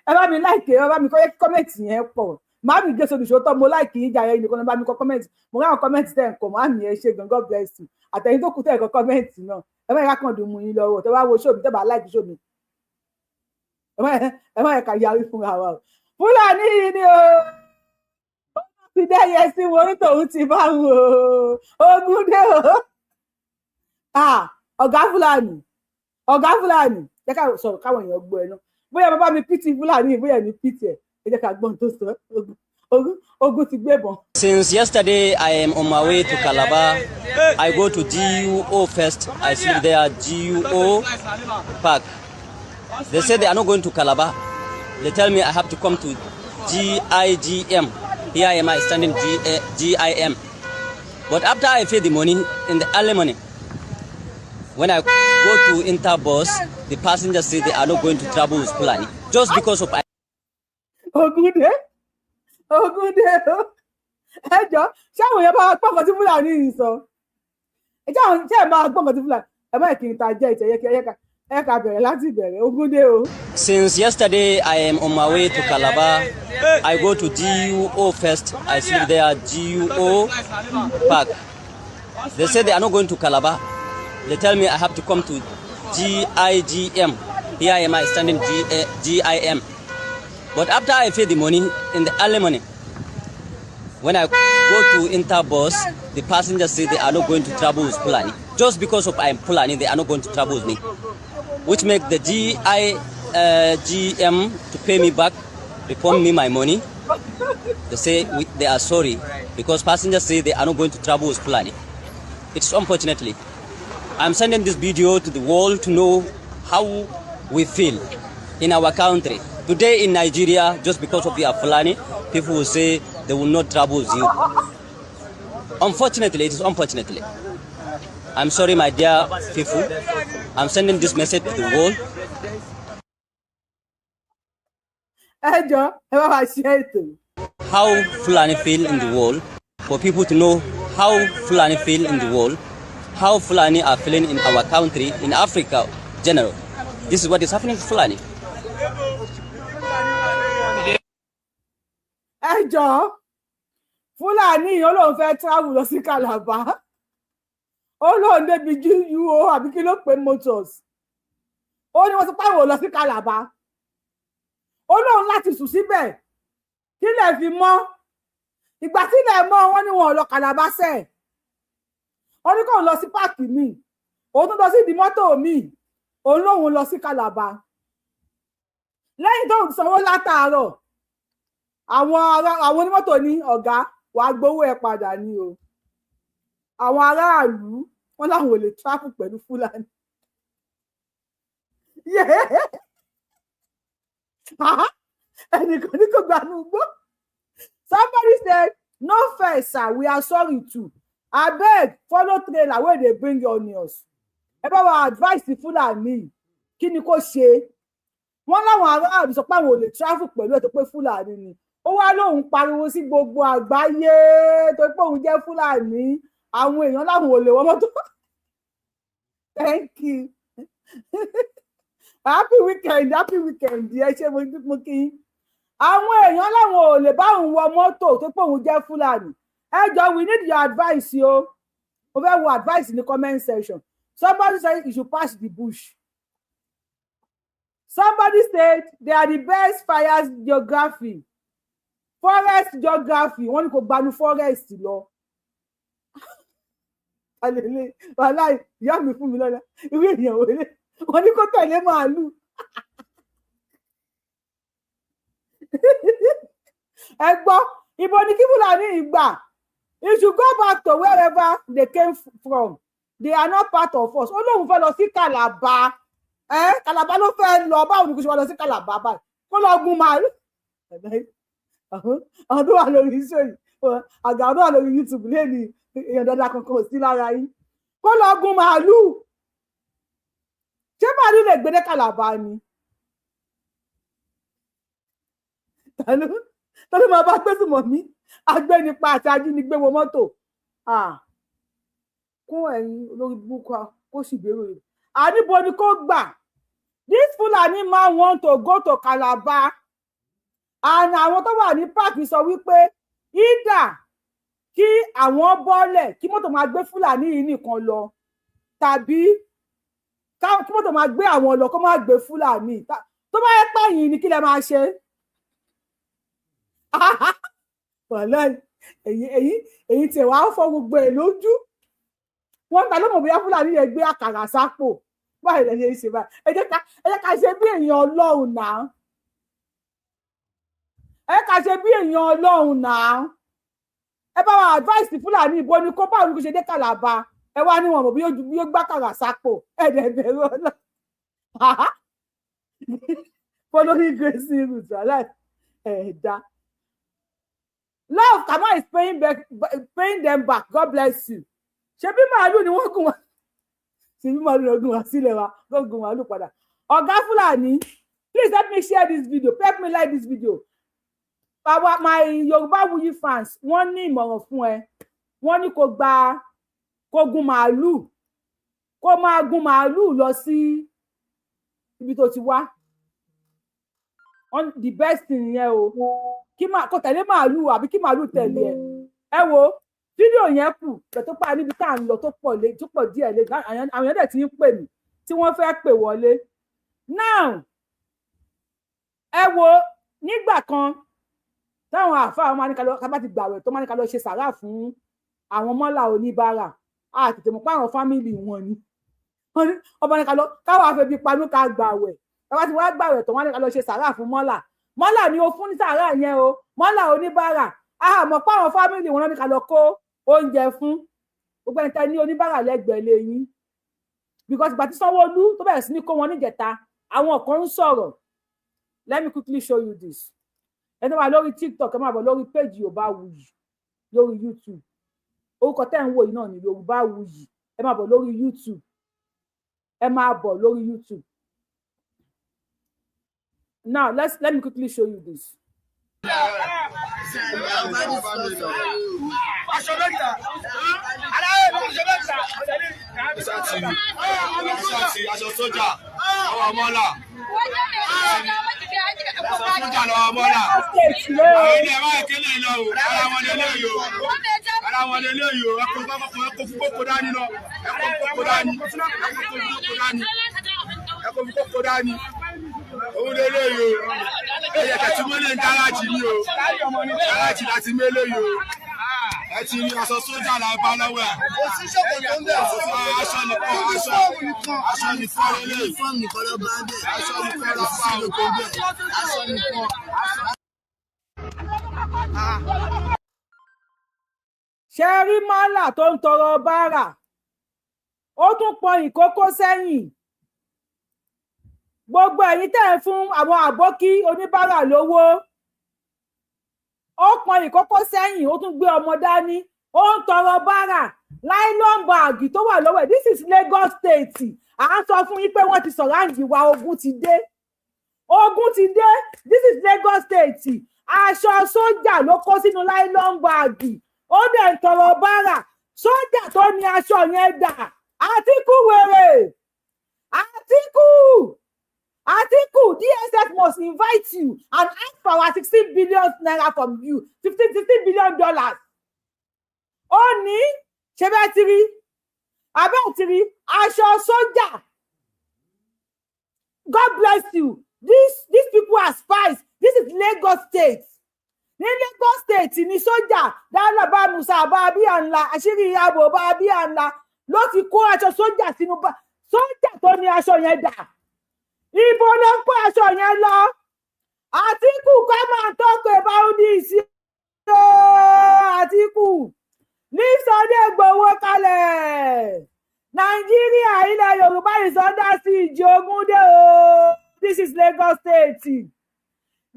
Ẹ bá mi like, ẹ bá mi kọ́ comment yẹn pọ̀. Màámi gé solution tó mo like yín jàre nìkan ló bá mi kọ comment. Mo ráwọn comment tẹ̀ ń kọ. Màámi, ẹ ṣe gan, God bless you. Àtẹ̀yìn tó kù tẹ̀ ń kọ comment náà, ẹ má yẹ ká kàn dùn mú yín lọ́wọ́. Tẹ bá wo show mi, tẹ bá like show mi, ẹ má yẹ ká yarí fúnra wa o. Fúlàní yìí ni o ti dẹ́yẹ sí wọn, tòun ti bá wọn o. Ogun dé o. Ọ̀gá Fúlàní, ọ̀gá Fúlàní, jẹ́ ká sọ̀rọ̀ káwọn èèyàn gbọ́ ẹ náà. Bóyá bàbá mi pìtì Fúlàní, bóyá ní pìtì ẹ̀. Ẹ jẹ́ ká gbọ́n tó sọ. Ogun ti gbébọn. Since yesterday I am on my way to Calabar. I go to GUO first. I sleep there, GUO Park. They say they are not going to Calabar. They tell me I have to come to GIGM. Here am I standing GIM. But after I pay the money in the early morning, when I go to enter bus, the passengers say they are not going to travel with Fulani just because of I Ogun dé, ogun dé o. Ẹ jọ, ṣé àwọn èèyàn bá gbọ́ nǹkan tí Fúlàní yìí sọ? Ẹ jẹ́ àwọn ṣé ẹ máa gbọ́ nǹkan tí Fúlàní ẹ má kí n ta jẹ́ ìtẹ̀yẹ kí ẹ ká bẹ̀rẹ̀ láti ìbẹ̀rẹ̀. Ogun dé o. Since yesterday I am on my way to Calabar. I go to GUO first. I sleep there, GUO Park. They say they are not going to Calabar. They tell me I have to come to GIGM. Here am I standing GIM. But after I pay the money in the early morning, when I go to enter bus, the passengers say they are not going to travel with Fulani. Just because of I am Fulani, they are not going to travel with me. Which make the GIGM to pay me back, refund me my money. They say they are sorry because passengers say they are not going to travel with Fulani. It's unfortunately. I'm sending this video to the world to know how we feel in our country. Today in Nigeria, just because of your Fulani, people will say they will not travel with you. Unfortunately, it is unfortunately. I'm sorry, my dear people. I'm sending this message to the world. Ẹ jọ, ẹ bá wa ṣe ètò. How Fulani feel in the world, for people to know how Fulani feel in the world, how Fulani are feeling in our country, in Africa general. This is what is happening to Fulani. Ẹ jọ, Fúlàní yìí, ó lóun fẹ́ travel lọ sí Calabar. Ó lóun débi GUO, àbí kí ló pé, Motors. Ó ní wọ́n ti pààrọ̀ lọ sí Calabar. Ó lóun láti sùn síbẹ̀ kílẹ̀ fi mọ́. Ìgbà tílẹ̀ mọ́, wọ́n ní wọn ò lọ Calabar sẹ́ẹ̀. Wọ́n ní kóun lọ sí park míì, òun tún lọ sí ìdí mọ́tò míì. Òun lóun lọ sí Calabar lẹ́yìn tóun sanwó látàárọ̀. Àwọn ará, àwọn onímọ́tò ní, "Ọ̀gá, wàá gbowó ẹ padà ní o." Àwọn aráàlú wọn làwọn ò lè travel pẹ̀lú Fúlàní. Yeah. Ẹnìkan ní kò gbanú gbó. Somebody said, "No fair, sir, we are sorry too. Abeg, follow trailer wey dey bring onions." Ẹ bá wa advice Fúlàní, kí ni kò ṣe? Wọn láwọn aráàlú sọ pé àwọn ò lè travel pẹ̀lú ẹ̀ tó pé Fúlàní ni. Ó wá lóun pariwo sí gbogbo àgbáyé tó pé òun jẹ́ Fúlàní. Àwọn èèyàn láwọn ò lè wọ mọ́tò. Thank you, happy weekend, happy weekend. Ẹ ṣe, mo kí yín. Àwọn èèyàn láwọn ò lè bá òun wọ mọ́tò tó pé òun jẹ́ Fúlàní. Ẹ jọ, we need your advice o. Mo fẹ́ wo advice ní comment section. Somebody say you should pass the bush. Somebody said they are the best fires geography, forest geography. Wọ́n ní kò gbanú forest lọ. Alele wàhálà, ìyá mi fún mi lọ́la. Irú èèyàn wọlé, wọ́n ní kó tẹ̀lé màálù. Ẹ gbọ́, ibo ni kí Fúlàní ìgbà? You should go back to wherever they came from. They are not part of us. Ó lóun fẹ́ lọ sí Calabar. Ẹ Calabar ló fẹ́ lọ. Báwo ni kò ṣe wá lọ sí Calabar báyìí? Kó lọ gun màálù. Àwọn tó wà lórí iṣẹ́ yìí, àgbà tó wà lórí YouTube lẹ́ni, èèyàn dáadáa kankan ò sí lára yín. Kó lọ gun màálù. Ṣé màálù lè gbé dé Calabar ni? Táló máa bá gbésùmọ̀ mí, agbẹnipa àti ajínigbé wọ mọ́tò kún ẹ̀yin olórí burúkú, kó sì bèrè rẹ̀ àníbo ni kò gbà. This Fulani man want to go to Calabar, and àwọn tó wà ní park sọ wípé either kí àwọn bọ́lẹ̀, kí mọ́tò máa gbé Fúlàní yìí nìkan lọ, tàbí kí mọ́tò máa gbé àwọn lọ, kó má gbé Fúlàní. Tó bá yẹ pé yìí ni, kí lẹ máa ṣe? Wàláì, èyí tiẹ̀ wàá fọ́ gbogbo ẹ̀ lójú. Wọ́n ta ló mọ̀ bóyá Fúlàní yẹn gbé àkàrà sápò báyìí lẹ ṣe ń ṣe báyìí. Ẹ jẹ́ ká ṣe bí èèyàn Ọlọ́run náà. Ẹ jẹ́ ká ṣe bí èèyàn Ọlọ́run náà. Ẹ bá wa advice Fúlàní, ìbò ni kó, báwo ni kò ṣe dé Calabar? Ẹ wá níwọ̀n mọ̀ bí ó gbá kàrà sápò. Ẹ dẹ̀ bẹ̀rù Ọlọ́run. Following Grace route, wàhálà ẹ̀ẹ́dá. Love Kama is paying back, paying them back. God bless you. Ṣebí màálù ni wọ́n gùn wá, ṣebí màálù ni wọ́n gùn wá sílẹ̀ wa, wọ́n gùn màálù padà. Ọ̀gá Fúlàní, please help me share this video, help me like this video. Our, my Yorùbáwùyí fans, wọ́n ní ìmọ̀ràn fún ẹ. Wọ́n ní kó gba, kó gun màálù, kó máa gun màálù lọ sí ibi tó ti wá. The best thing yẹn o, kí kó tẹ̀lé màálù àbí kí màálù tẹ̀lé ẹ. Ẹ wo fídíò yẹn kù pẹ̀ tó pa níbi tá à ń lọ, tó pọ̀ lé, tó pọ̀ díẹ̀ lé. Àwọn èèyàn dẹ̀ ti ń pè mí tí wọ́n fẹ́ pè wọlé now. Ẹ wo, nígbà kan táwọn àáfàá máa ní ká lọ, ká bá ti gbàwẹ̀ tó máa ní ká lọ ṣe sàrà fún àwọn mọ́là oníbàárà, a tètè mọ̀ pé àwọn family wọn ni. Ọba ní ká lọ, káwọn afẹbi panú, ká gbàwẹ̀. Ká bá ti wá gbàwẹ̀ tó, wọ́n ní ká lọ ṣe sàrà fún mọ́là. Mọ́là ni o fún ní sàárà yẹn o, mọ́là oníbàárà. Àmọ́ pé àwọn family wọn ní ká lọ kó oúnjẹ fún gbogbo ẹni tẹ́ ní oníbàárà lẹ́gbẹ̀ẹ́ lé yín, because ìgbà tí Sanwó-Olú tó bẹ̀rẹ̀ sí ní kó wọn níjẹta, àwọn kan ń sọ̀rọ̀. Let me quickly show you this. Ẹni wà lórí TikTok, ẹ máa bọ̀ lórí page Yorùbáwùyí lórí YouTube. Orúkọ tẹ́ ń wò yìí náà ní Yorùbáwùyí. Ẹ máa bọ̀ lórí YouTube, ẹ máa bọ̀ lórí YouTube. Now let me quickly show you this. Aṣọ mẹ́ta aláyé, aṣọ mẹ́ta. Aṣọ aṣọ sójà lọ́wọ́ mọ́là, aṣọ sójà lọ́wọ́ mọ́là. Àwọn ilé ẹ̀ máa kéde lọ o, ara wọn lè léyìí o, ara wọn lè léyìí o. Ẹkọ ẹkọ fún kókó dání lọ, ẹkọ kókó dání, ẹkọ kókó dání, ẹkọ kókó dání. Òun lè léyìí o. Ẹyẹ kẹtí mọ́lẹ̀ ń gáràjì ni o, gáràjì láti mélé yìí o. Ẹ ti rí aṣọ sójà là bá lọ́wọ́ ẹ̀. Aṣọ nìkan, aṣọ aṣọ nìkan lélẹ̀, aṣọ nìkan lọ bá o. Aṣọ nìkan. Ṣe rí mọ́là tó ń tọrọ báárà, ó tún pọn ìkókó sẹ́yìn. Gbogbo ẹ̀yin tẹ́ ẹ̀ fún àwọn àbókí oníbàárà lówó, ó pọn ìkókó sẹ́yìn, ó tún gbé ọmọ dání, ó ń tọrọ báárà. Nylon bag tó wà lọ́wọ́ ẹ̀. This is Lagos State. À ń sọ fún yín pé wọ́n ti surround wa, ogun ti dé, ogun ti dé. This is Lagos State. Aṣọ sójà ló kó sínú nylon bag, ó dẹ̀ ń tọrọ báárà. Sójà tó ní aṣọ yẹn dà? Àtíkù wèrè, Àtíkù, Àtíkù, DSS must invite you and ask for our 16 billion naira from you, 15, $16 billion. Ó ní ṣe bẹ́ẹ̀ ti rí abẹ́ ti rí aṣọ sójà. God bless you. These people are spies. This is Lagos State. Ní Lagos State ní sójà dáná bá musa bá bí ànlá àṣírí ààbò bá bí ànlá ló ti kó aṣọ sójà sínú bá. Sójà tó ní aṣọ yẹn dà? Ibo ló ń kó aṣọ yẹn lọ? Àtíkù, come and talk about this ooo. Àtíkù ní Sunday Igboho kalẹ̀. Nàìjíríà, ilẹ̀ Yorùbá is under siege. Ogun dé o. This is Lagos State,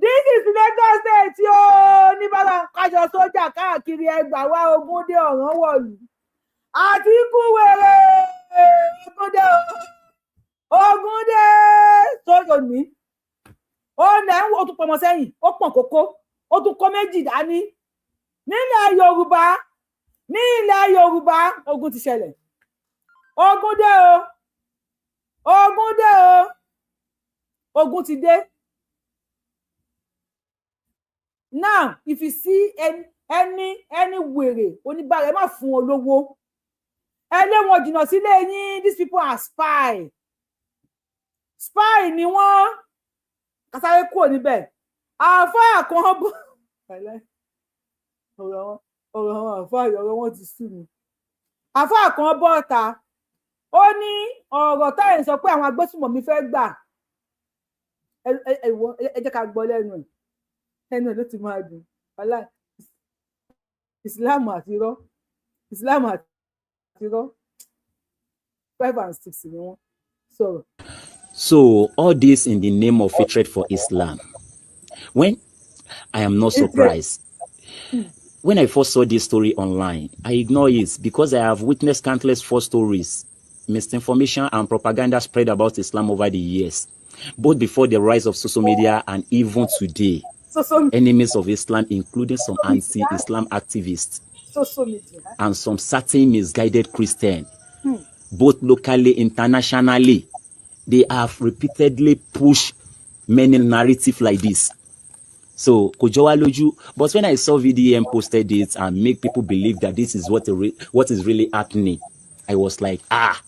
this is Lagos State o. Ní bàbá ń kájọ sójà káàkiri, ẹgbàá wá, ogun dé, ọ̀ràn wọ̀lú. Àtíkù wèrè, ogun dé o, ogun dé. Sójà ní ó lẹ̀ ń wo, ó tún pọmọ sẹ́yìn, ó pọ̀n kókó, ó tún kó méjì dání. Nílẹ̀ Yorùbá, ní ilẹ̀ Yorùbá, ogun ti ṣẹlẹ̀. Ogun dé o, ogun dé o, ogun ti dé. Now if you see any wèrè oníbàárà, ẹ má fún wọn lówó, ẹ lé wọn jìnnà sílé yín. These people are spy, spy ni wọ́n. Kásáré kúrò níbẹ̀. Àáfàá kan bọ́ ọ̀rọ̀ wọn, ọ̀rọ̀ àwọn àáfàá yìí, ọ̀rọ̀ wọn ti sú mi. Àáfàá kan bọ́ ọ̀ta, ó ní ọ̀rọ̀ táyà ń sọ pé àwọn agbésùmọ̀mí fẹ́ gbà. Ẹ wò, ẹ jẹ́ ká gbọ́ lẹ́nu ẹ̀. Ẹnu ẹ̀ ló ti máa dùn. Wàhálà Ìsìláàmù àti irọ́, Ìsìláàmù àti irọ́, five and six ni wọ́n sọ̀rọ̀. So all this in the name of hatred for Islam. When I am not surprised. When I first saw this story online, I ignored it because I have witnessed countless false stories, misinformation, and propaganda spread about Islam over the years, both before the rise of social media and even today. Social Enemies of Islam, including some anti-Islam activists social media and some certain misguided Christians, both locally, internationally, they have repeatedly pushed many narratives like this. So kò jọ wá lójú. But when I saw VDM posted it and make people believe that this is what is really happening, I was like, "Ah,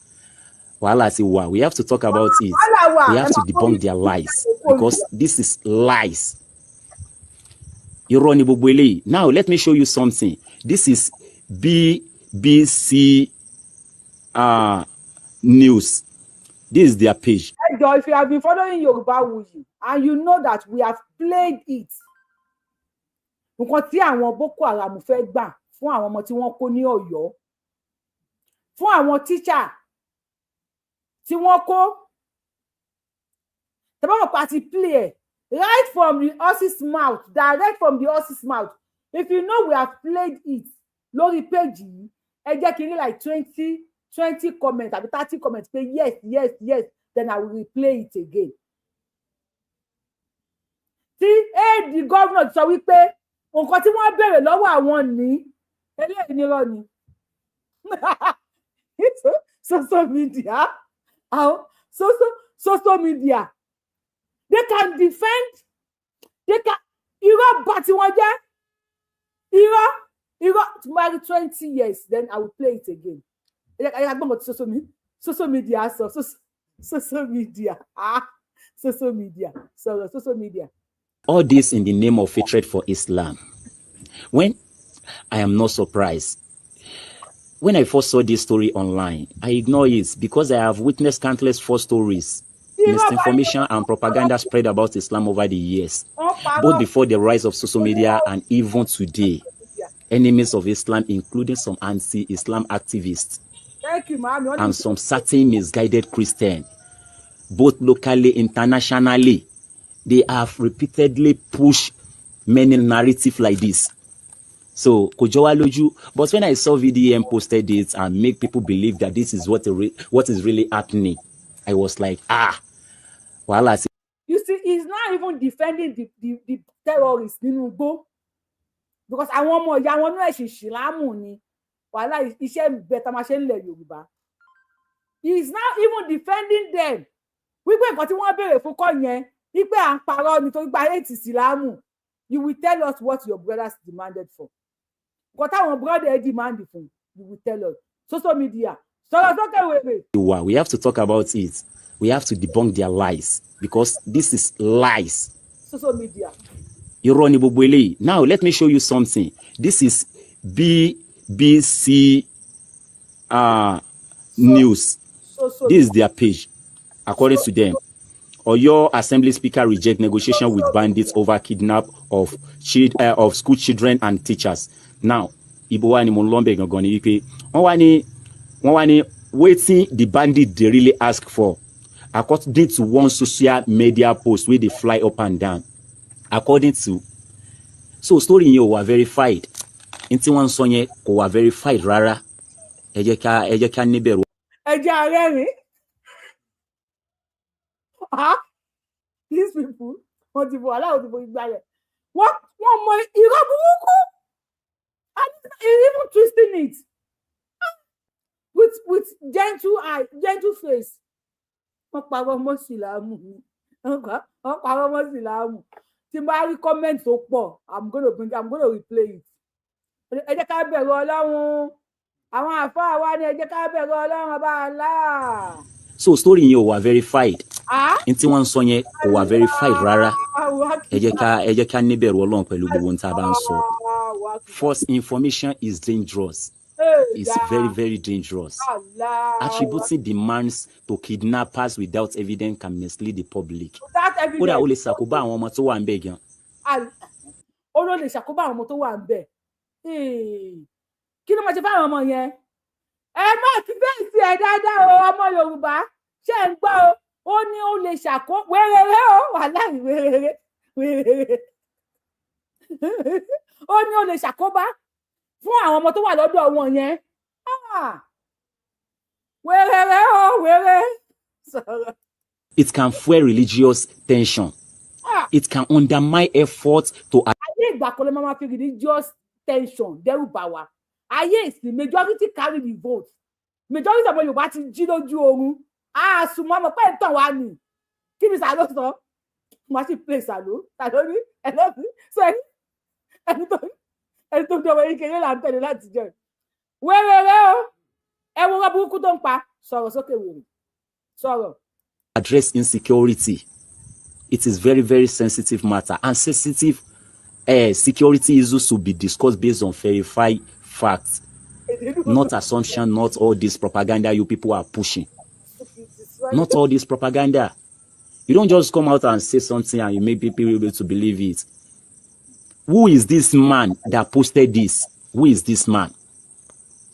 wàhálà ti wà." We have to talk about it. Wàhálà wà. We have to debunk their lies because this is lies. Irọ́ ni gbogbo eléyìí. Now let me show you something. This is BBC News. This is their page. Ẹ jọ̀ọ́, if you have been following Yorùbáwùyí and you know that we have played it, nǹkan tí àwọn Boko Haram fẹ́ gbà fún àwọn ọmọ tí wọ́n kó ní Ọ̀yọ́, fún àwọn tíṣà tí wọ́n kó, tẹ́ bá ti play ẹ̀ right from the horse's mouth, direct from the horse's mouth. If you know we have played it lórí page yìí, ẹ jẹ́ kí n rí like 20 comment àbí 30 comment pé yes, then I will replay it again. Tí aide governor sọ wípé nǹkan tí wọ́n béèrè lọ́wọ́ àwọn ní eléyìí nírọ́ ni. Social media, àwọn social media, they can defend, they can irọ́ bá tí wọ́n jẹ́ irọ́ irọ́. Tí mo bá rí 20 years, then I will play it again. Ẹ jẹ́ ká gbọ́ nǹkan tí social media sọ. Social media, ah, social media sọ̀rọ̀, social media. All this in the name of hatred for Islam. When I am not surprised. When I first saw this story online, I ignore it because I have witnessed countless false stories, misinformation, and propaganda spread about Islam over the years, both before the rise of social media and even today. Enemies of Islam, including some anti-Islam activists Thank you, ma'am. and some certain misguided Christians, both locally, internationally, they have repeatedly pushed many narratives like this. So kò jọ wá lójú. But when I saw VDM posted it and make people believe that this is what is really happening, I was like, ah, wàhálà ti. You see, he's not even defending the terrorists nínú igbó, because àwọn ọmọ ìyá wọn náà ẹ̀sìn ìsìlámù ni. Wàhálà iṣẹ́ ń bẹ tá a máa ṣe ń lẹ̀ Yorùbá. He is not even defending them wípé nǹkan tí wọ́n béèrè fún kọ́ yẹn, wípé à ń parọ́ nítorí gba hate ìsìlámù. You will tell us what your brothers demanded for. Nǹkan táwọn brother demand fún, you will tell us. Social media, sọ̀rọ̀ sókè, wèrè. Wà, we have to talk about it. We have to debunk their lies because this is lies. Social media. Irọ́ ni gbogbo eléyìí. Now let me show you something. This is BBC News. So This is their page. According to them, Oyo Assembly Speaker reject negotiation with bandits over kidnap of school children and teachers. Now, ibo wa ni mo ń lọ bẹ̀ gangan ni wípé wọ́n wá ní wetin the bandit dey really ask for, according to one social media post wey dey fly up and down, according to. So story yẹn ò wà verified. N tí wọ́n ń sọ yẹn kò wà verified rárá. Ẹ jẹ́ ká níbẹ̀rù. Ẹ jẹ́ arẹ́rìn. Ah, these people, wọ́n ti bọ̀ aláwọ̀ ti bọ̀ ìgbà rẹ̀, wọ́n mọ irọ́ burúkú and even twisting it with gentle eye, gentle face. Wọ́n parọ́ mọ́ sílámù ni, wọ́n parọ́ mọ́ sílámù. Tí n bá rí comment tó pọ̀, I'm gonna replay it. Ẹ jẹ́ ká bẹ̀rù Ọlọ́run. Àwọn àfáà wa ní ẹ jẹ́ ká bẹ̀rù Ọlọ́run ọba Allah. So story yẹn ò wà verified. Ah? N tí wọ́n ń sọ yẹn kò wà verified rárá. Ẹ jẹ́ ká níbẹ̀rù Ọlọ́run pẹ̀lú gbogbo ohun tá a bá ń sọ. False information is dangerous. It's very, very dangerous. Attributing demands to kidnappers without evidence can mislead the public. Without Kódà ó lè evidence. Ṣàkóbá àwọn ọmọ tó wà ń bẹ̀ gan. Ó ló lè ṣàkóbá àwọn ọmọ tó wà ń bẹ̀. Kí ló máa ṣe fáwọn ọmọ yẹn? Ẹ má kí bẹ́ẹ̀ sí ẹ dáadáa o. Ọmọ Yorùbá, ṣé ń gbọ́ o? Ó ní ó lè ṣàkó wéréré o, wàláhì, wéréré wéréré. Ó ní ó lè ṣàkóbá fún àwọn ọmọ tó wà lọ́dọ̀ wọn yẹn. Ah! Wéréré o, wéré sọ̀rọ̀. It can fuel religious tension. Ah! It can undermine efforts to Ayé ìgbà kan ló máa fi religious tension dẹ́rù bà wá. Ayé ìsìn, majority carry the vote. Majority ọmọ Yorùbá ti jí lójú oorun. Àsùnmọ́ ọmọ pé ń tàn wá ní. Kí ni Sàló sọ? Wọ́n sì play Sàló. Sàló ní ẹlọ́sìn sọ ẹni tó dọ̀wọ́ yìí kéré là ń tẹ̀lé láti jẹ wẹ́rẹ́rẹ́ o. Ẹ wo ọ̀rọ̀ burúkú tó ń pa. Sọ̀rọ̀ sókè, wèrè, sọ̀rọ̀. Address insecurity. It is very, very sensitive matter, and sensitive security issues should be discussed based on verified facts, not assumption, not all this propaganda you people are pushing. Sorry. Not all this propaganda. You don't just come out and say something and you make people able to believe it. Who is this man that posted this? Who is this man?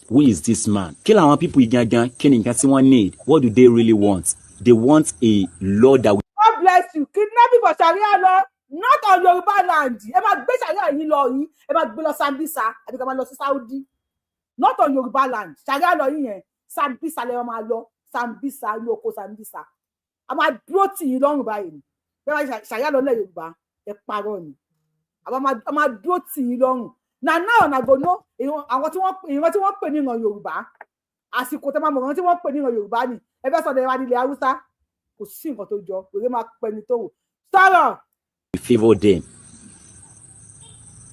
Who is this man? Kí làwọn people yìí gangan, kí ni nǹkan tí wọ́n need? What do they really want? They want a law that God bless you. Kidnapping for Sharia law, not on Yorùbá land. Ẹ máa gbé Sharia yín lọ yín, ẹ máa gbé lọ Sambisa àbí ká máa lọ sí Saudi. Not on Yorùbá land. Sharia law yín yẹn, Sambisa lẹ máa lọ, Sambisa ní oko Sambisa. A máa dúró tì yín lọ́rùn báyìí ni. Bẹ́ẹ̀ bá Sharia law lẹ̀ Yorùbá, ẹ parọ́ ni. A máa dúró tì yín lọ́rùn. Na now una go know àwọn tí wọ́n, ìran tí wọ́n pè ní ìran Yorùbá. Àsìkò tẹ́ máa mọ̀ ìran tí wọ́n pè ní ìran Yorùbá ni. Ẹ fẹ́ sọ̀rọ̀ ẹ wá nílẹ̀ Haúsá, kò sí nǹkan tó jọ òwe máa pẹni tó wò sọ̀rọ̀. Favor them.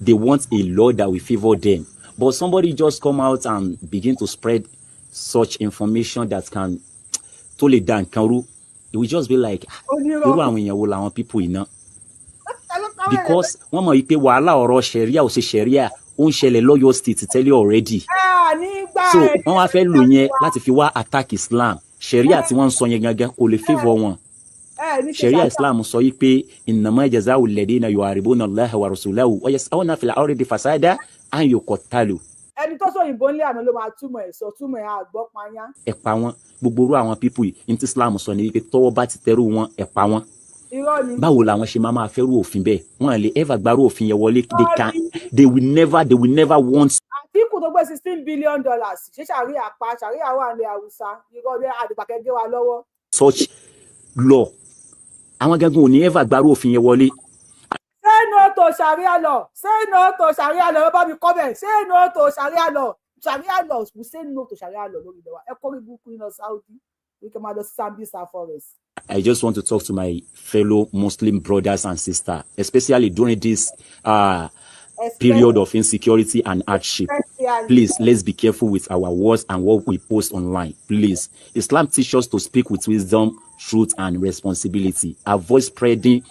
They want a law that will favor them. But somebody just come out and begin to spread such information that can tó lè dá nǹkan rú. It will just be like, "Ah, Onírọ́. irú àwọn èèyàn wo làwọn people yìí náà?" Because wọ́n mọ̀ wípé wàhálà ọ̀rọ̀ Sharia ò ṣe Sharia, ó ń ṣẹlẹ̀ lọ́yọ̀ State tẹ́lẹ̀ already. Ẹ nígbà So wọ́n wá fẹ́ lò yẹn láti fi wá attack Islam. Sharia tí wọ́n ń sọ yẹn gangan kò lè favour wọn. Ẹ ní ṣe Sharia Islam sọ yìí pé innama jaza'u alladhina yuharibuna Allaha wa rasulahu wa yas'awna fil ardi fasada an yuqattalu. Ẹni tó sọ òyìnbó ńlẹ̀ àná ló máa túmọ̀ ẹ̀, sọ túmọ̀ ẹ̀, àgbọ̀ payá. Ẹ pa wọn. Gbogbo irú àwọn people yìí, ní tí Islam sọ ni wípé tọ́wọ́ bá ti tẹrú wọn, ẹ pa wọn. Irọ́ ni. Báwo làwọn ṣe máa máa fẹ́rù òfin bẹ́ẹ̀? Wọn lè ever gbárù òfin yẹn wọlé. They will never want Àtìkù tó gbé $16 billion, ṣé Sharia pa Sharia wà ní Haúsá? Irọ́ ní àdìpàkẹ́ gé wa lọ́wọ́. such law. Àwọn gangan ò ní ever gbárù òfin yẹn wọlé. Say no to Sharia law, say no to Sharia law. Ẹ bá mi kọ́ bẹ̀, say no to Sharia law. Sharia law, we say no to Sharia law lórí ilẹ̀ wa. Ẹ kọ́ rí burúkú yín lọ Saudi, wí kẹ́ máa lọ sí Sambisa forest. I just want to talk to my fellow Muslim brothers and sisters, especially during this period of insecurity and hardship. Especially. Please, let's be careful with our words and what we post online. Please. Islam teaches us to speak with wisdom, truth, and responsibility. Avoid spreading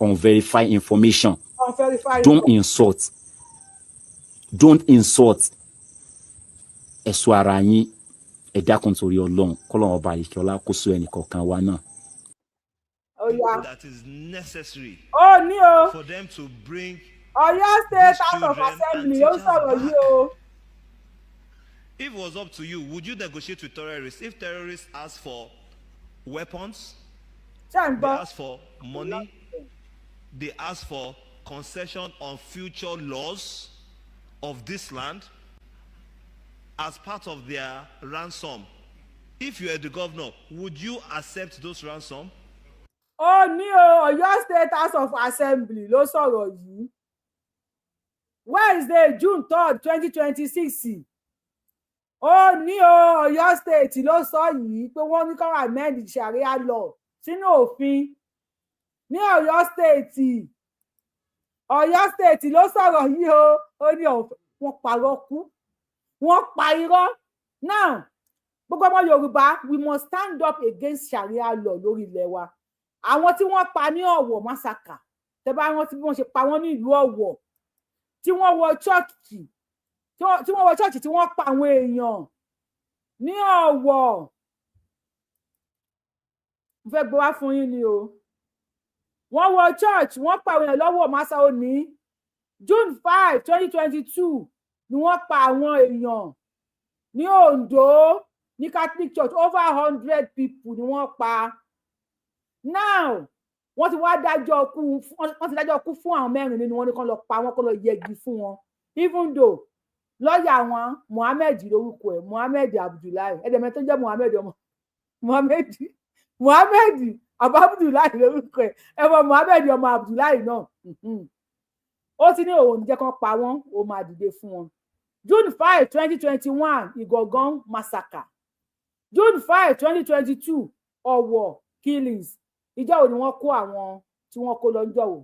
unverified information. Unverified. Don't insult. Don't insult. Ẹ ṣọ́ ara yín. Ẹ dákun torí Ọlọ́run. Kọ́lọ́run ọba àlekíọ́lá kó sọ ẹnì kọ̀ọ̀kan wa náà. Ó yá. That is necessary Ó ní o. for them to bring Ọ̀yọ́ State these House of children and Assembly ó teachers sọ̀rọ̀ back. yìí o. If it was up to you, would you negotiate with terrorists? If terrorists ask for weapons, Ṣé ń they gbọ́? ask for money, they ask for concession on future laws of this land as part of their ransom. If you are the governor, would you accept those ransom? Ó ní o. Ọ̀yọ́ State House of Assembly ló sọ̀rọ̀ yìí, Wednesday, June 3rd, 2026. Ó ní o. Ọ̀yọ́ State ló sọ yìí pé wọ́n ní kó amend Sharia law sínú òfin ní Ọ̀yọ́ State. Ọ̀yọ́ State ló sọ̀rọ̀ yìí o. Ó ní wọ́n parọ́ kú, wọ́n pa irọ́. Now, gbogbo ọmọ Yorùbá, we must stand up against Sharia law lórí ilẹ̀ wa. Àwọn tí wọ́n pa ní Ọ̀wọ̀ massacre, tẹ́ bá rántí bí wọ́n ṣe pa wọ́n ní ìlú Ọ̀wọ̀, tí wọ́n wọ chọ́ọ̀chì, tí wọ́n wọ chọ́ọ̀chì, tí wọ́n pa àwọn èèyàn ní Ọ̀wọ̀, mo fẹ́ gbé wá fún yín ni o. Wọ́n wọ church, wọ́n pa àwọn èèyàn lọ́wọ́ massa òní. June 5, 2022 ni wọ́n pa àwọn èèyàn ní Ondo ní Catholic Church. Over 100 people ni wọ́n pa. Now wọ́n ti wá dájọ́ ikú, wọ́n ti dájọ́ ikú fún àwọn mẹ́rin nínú wọn, ní kán lọ pa wọ́n, kó lọ yẹgi fún wọn, even though lọ́ọ̀yà wọn, Mohammed lórúkọ ẹ̀, Mohammed Abdullahi, ẹ̀dẹ̀mẹ́ tó ń jẹ́ Mohammed, ọmọ Mohammed, Mohammed abu Abdullahi lórúkọ ẹ̀, ẹ̀mọ Mohammed ọmọ Abdullahi náà, ó ti ní òun ò ní jẹ́ kán pa wọ́n, ó máa dìde fún wọn. June 5, 2021, Ìgàngán massacre. June 5, 2022, Ọ̀wọ̀ killings. Ìjọ wo ni wọ́n kó àwọn tí wọ́n kó lọ ńjọ́ wo?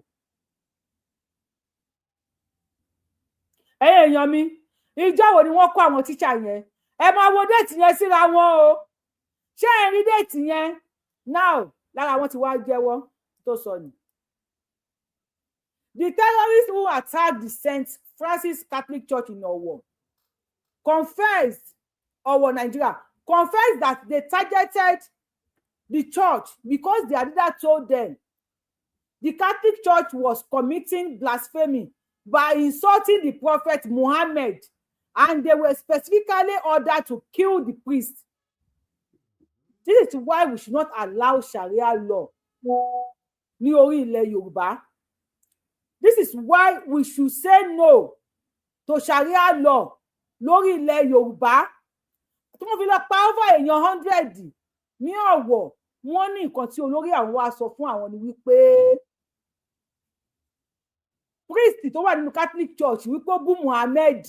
Ẹ̀yin èèyàn mi, ìjọ wo ni wọ́n kó àwọn tíṣà yẹn? Ẹ máa wo date yẹn síra wọn o. Ṣé ẹ rí date yẹn now? Lára wọn ti wá jẹ́wọ́ tó sọ ni. The terrorists who attacked the St. Francis Catholic Church in Owo confessed, Owo, Nigeria, confessed that they targeted the church because their leader told them the Catholic Church was committing blasphemy by insulting the Prophet Muhammad, and they were specifically ordered to kill the priest. This is why we should not allow Sharia law ní orí ilẹ̀ Yorùbá. This is why we should say no to Sharia law lórí ilẹ̀ Yorùbá. Tí wọ́n fi lọ pa over èèyàn 100 ní Ọ̀wọ̀, wọ́n ní nǹkan tí olórí àwọn wá sọ fún àwọn ni wípé priest tó wà nínú Catholic Church, wípé ó bú Muhammed.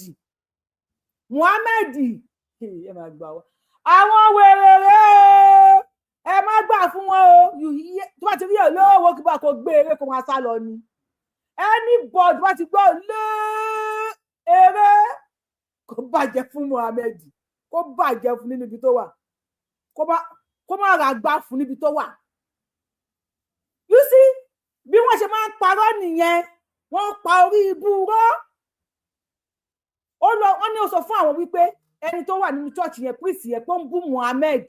Muhammed, ẹ máa gbà wá, àwọn wèrè rè ẹ má gbà fún wọn o. Tó bá ti rí olówó kí bá kó gbé eré, kó máa sá lọ ni. Anybody tó bá ti gbọ́ lé eré, kó bàjẹ́ fún Muhammed, kó bàjẹ́ fún nínú ibi tó wà, kó má ra gbà fún níbi tó wà. You see bí wọ́n ṣe máa ń parọ́ nìyẹn, wọ́n pa orí ibú rọ́. Ó lọ, wọ́n ní ó sọ fún àwọn wípé ẹni tó wà nínú church yẹn, priest yẹn, pé ó ń bú Muhammed,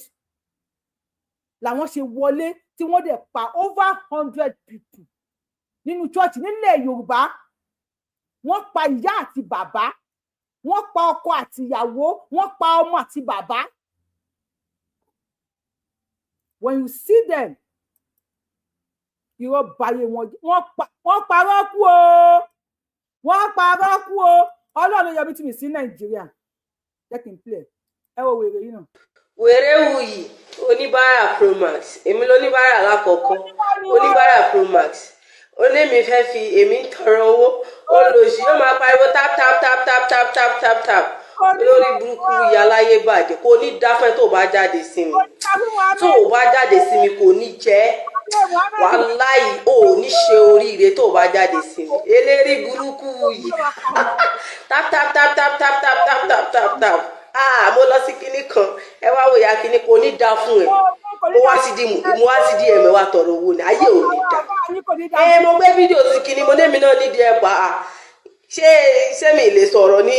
làwọn ṣe wọlé tí wọ́n dẹ̀ pa over 100 people nínú church nílẹ̀ Yorùbá. Wọ́n pa ìyá àti bàbá, wọ́n pa ọkọ àti ìyàwó, wọ́n pa ọmọ àti bàbá. When you see them, irọ́ bayé wọn. Wọ́n parọ́ kú o, wọ́n parọ́ kú o. Ọlọ́run yọ mí tì mí sí Nàìjíríà. Jẹ́ kí n play ẹ wo wèrè yìí náà. Wèrè wuyì, oníbàárà Promax. Èmi lóníbàárà lákọ̀ọ́kọ́, oníbàárà Promax. Onémi fẹ́ fi èmi ń tọrọ owó. Olòṣì yóò máa pariwo tap tap tap tap tap tap tap tap. Olórí burúkú, ìyáláyé bàjẹ́. Kò ní dáfẹ́ tó bá jáde sí mi, tó o bá jáde sí mi, kò ní jẹ́. Wàláì, ò ní ṣe oríire tó o bá jáde sí mi. Eléri burúkú yìí, tap tap tap tap tap tap tap tap tap tap. Ah, mo lọ sí kinní kan, ẹ wá wò ya kinní, kò ní dá fún ẹ. Mo wá sí di ẹ̀mẹ́ wa tọrọ owó ni, ayé ò ní dá ẹ. Mo gbé fídíò sí kinní, mo lémi náà nídìí ẹ pa á. Ṣé mi lè sọ̀rọ̀ ní,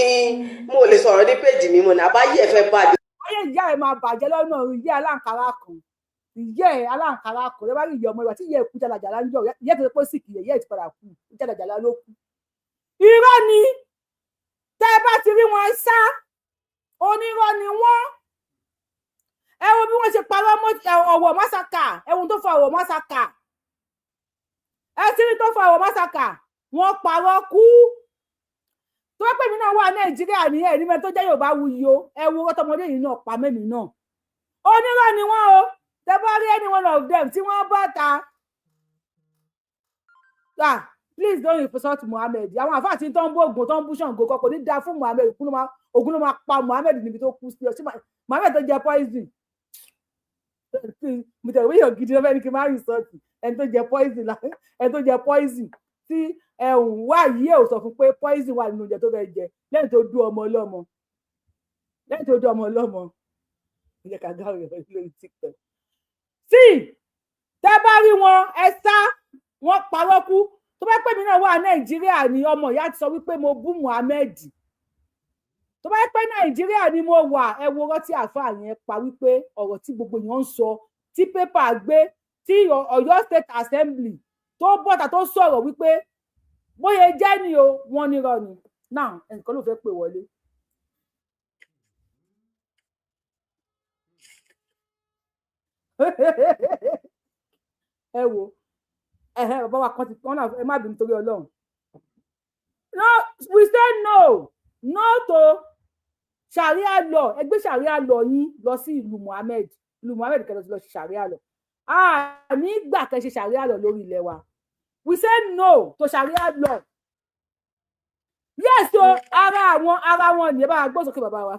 mo lè sọ̀rọ̀ ní péjì mi mo ní àbáyé ẹ fẹ́ bàjẹ́. Ayé ìyá ẹ máa bàjẹ́ lọ́nà. Ìyá aláǹkárá kan, ìyá ẹ aláǹkárá kan ló bá rí ìyá ọmọ ìwà tí ìyá ẹ kú jàlàjàlá ń jọ. Ìyá ẹ tó pọ̀ sí kìí, ìyá ẹ ti padà kú jàlàjàlá ló kú. Irọ́ ni. Tẹ́ ẹ bá ti rí wọn sá, onírọ́ ni wọ́n. Ẹ wo bí wọ́n ṣe parọ́ mọ́ Ọ̀wọ̀ massacre. Ẹ wo tó fa Ọ̀wọ̀ massacre, ẹ ti rí tó fa Ọ̀wọ̀ massacre. Wọ́n parọ́ kú. Tó bá pè mí náà wà Nàìjíríà ní ẹ̀rí mẹ́rin tó jẹ́ Yorùbá wuyì o. Ẹ wo ọtọmọdé yìí náà pa mẹ́mi náà. Onírọ́ ni wọ́n o. Tẹ́ bá rí any one of them tí wọ́n bá ta, ah, please don't insult Muhammed. Àwọn àfáà tí tó ń bó Ògùn, tó ń bú Ṣàngó, kò ní dáa fún Muhammed. Ògùn ló máa pa Muhammed níbi tó kú sí. Ọ Muhammed tó jẹ poison, mo tẹ̀wé èèyàn gidi lọ́fẹ́ ní kí n má insult ẹni tó jẹ poison, ẹni tó jẹ poison tí ẹ̀hún wá yìí ẹ̀ ò sọ fún pé poison wà nínú oúnjẹ tó fẹ́ jẹ lẹ́yìn tó dú ọmọ ọlọ́mọ, lẹ́yìn tó dú ọmọ ọlọ́mọ. Ẹ jẹ́ ká gáwé lórí TikTok. Sí, tẹ́ bá rí wọn, ẹ sá. Wọ́n parọ́ kú. Tó bá pè mí náà wà Nàìjíríà ni, ọmọ ìyá ti sọ wípé mo bú Muhammed. Tó bá pẹ́ Nàìjíríà ni mo wà, ẹ wo ọ̀rọ̀ tí àáfàá yẹn pa, wípé ọ̀rọ̀ tí gbogbo èèyàn ń sọ, tí pépà gbé, tí Ọ̀yọ́ State Assembly tó bọ́ta tó sọ̀rọ̀ wípé bóyá jẹ́ ni o, wọ́n nírọ́ ni. Now, ẹnìkan ló fẹ́ pè wọlé. Ẹ wo ẹhẹ, bàbá wa kan ti wọn náà, ẹ má bínú torí Ọlọ́run. No, we say no, no to Sharia law. Ẹ gbé Sharia law yín lọ sí ìlú Muhammed, ìlú Muhammed kẹlẹ ti lọ ṣe Sharia law. A ní gbà kẹ́ ṣe Sharia law lórí ilẹ̀ wa. We say no to Sharia law. Yes o, ara àwọn ara wọn ní. Ẹ bá wa gbọ́ sókè, bàbá wa.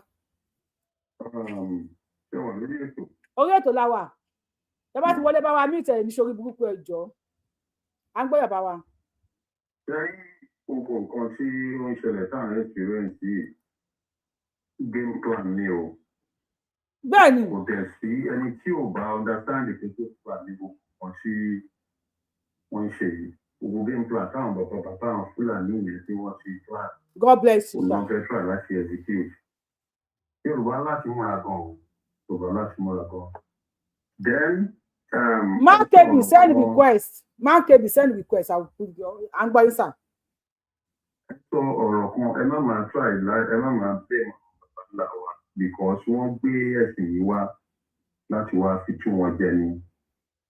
Orí ètò la wà. Ẹ bá ti wọlé, bá wa mí ìtẹ̀ ní sórí burúkú. Ẹ jọ, à ń gbọ́, bàbá wa. Ṣé gbogbo nǹkan tí ó ń ṣẹlẹ̀ táwọn experience yìí, game plan ni o. Bẹ́ẹ̀ni. Kò dẹ̀ sí ẹni tí ò bá understand pé game plan ní gbogbo nǹkan tí wọ́n ń ṣe yìí. Gbogbo game plan táwọn bàbá bàbá àwọn Fúlàní yẹn tí wọ́n ti plan. God bless you, Òun sir. náà fẹ́ try láti execute. Yorùbá láti múra gan o. Yorùbá láti múra gan. Then Man KB, send request. Man KB, send request. I will put your, à ń gbọ́ yín, sir. Sọ ọ̀rọ̀ kan, ẹ má máa try, ẹ má máa blame àwọn bàbá ńlá wa, because wọ́n gbé ẹ̀sìn yìí wá láti wá fi tú wọn jẹ ni.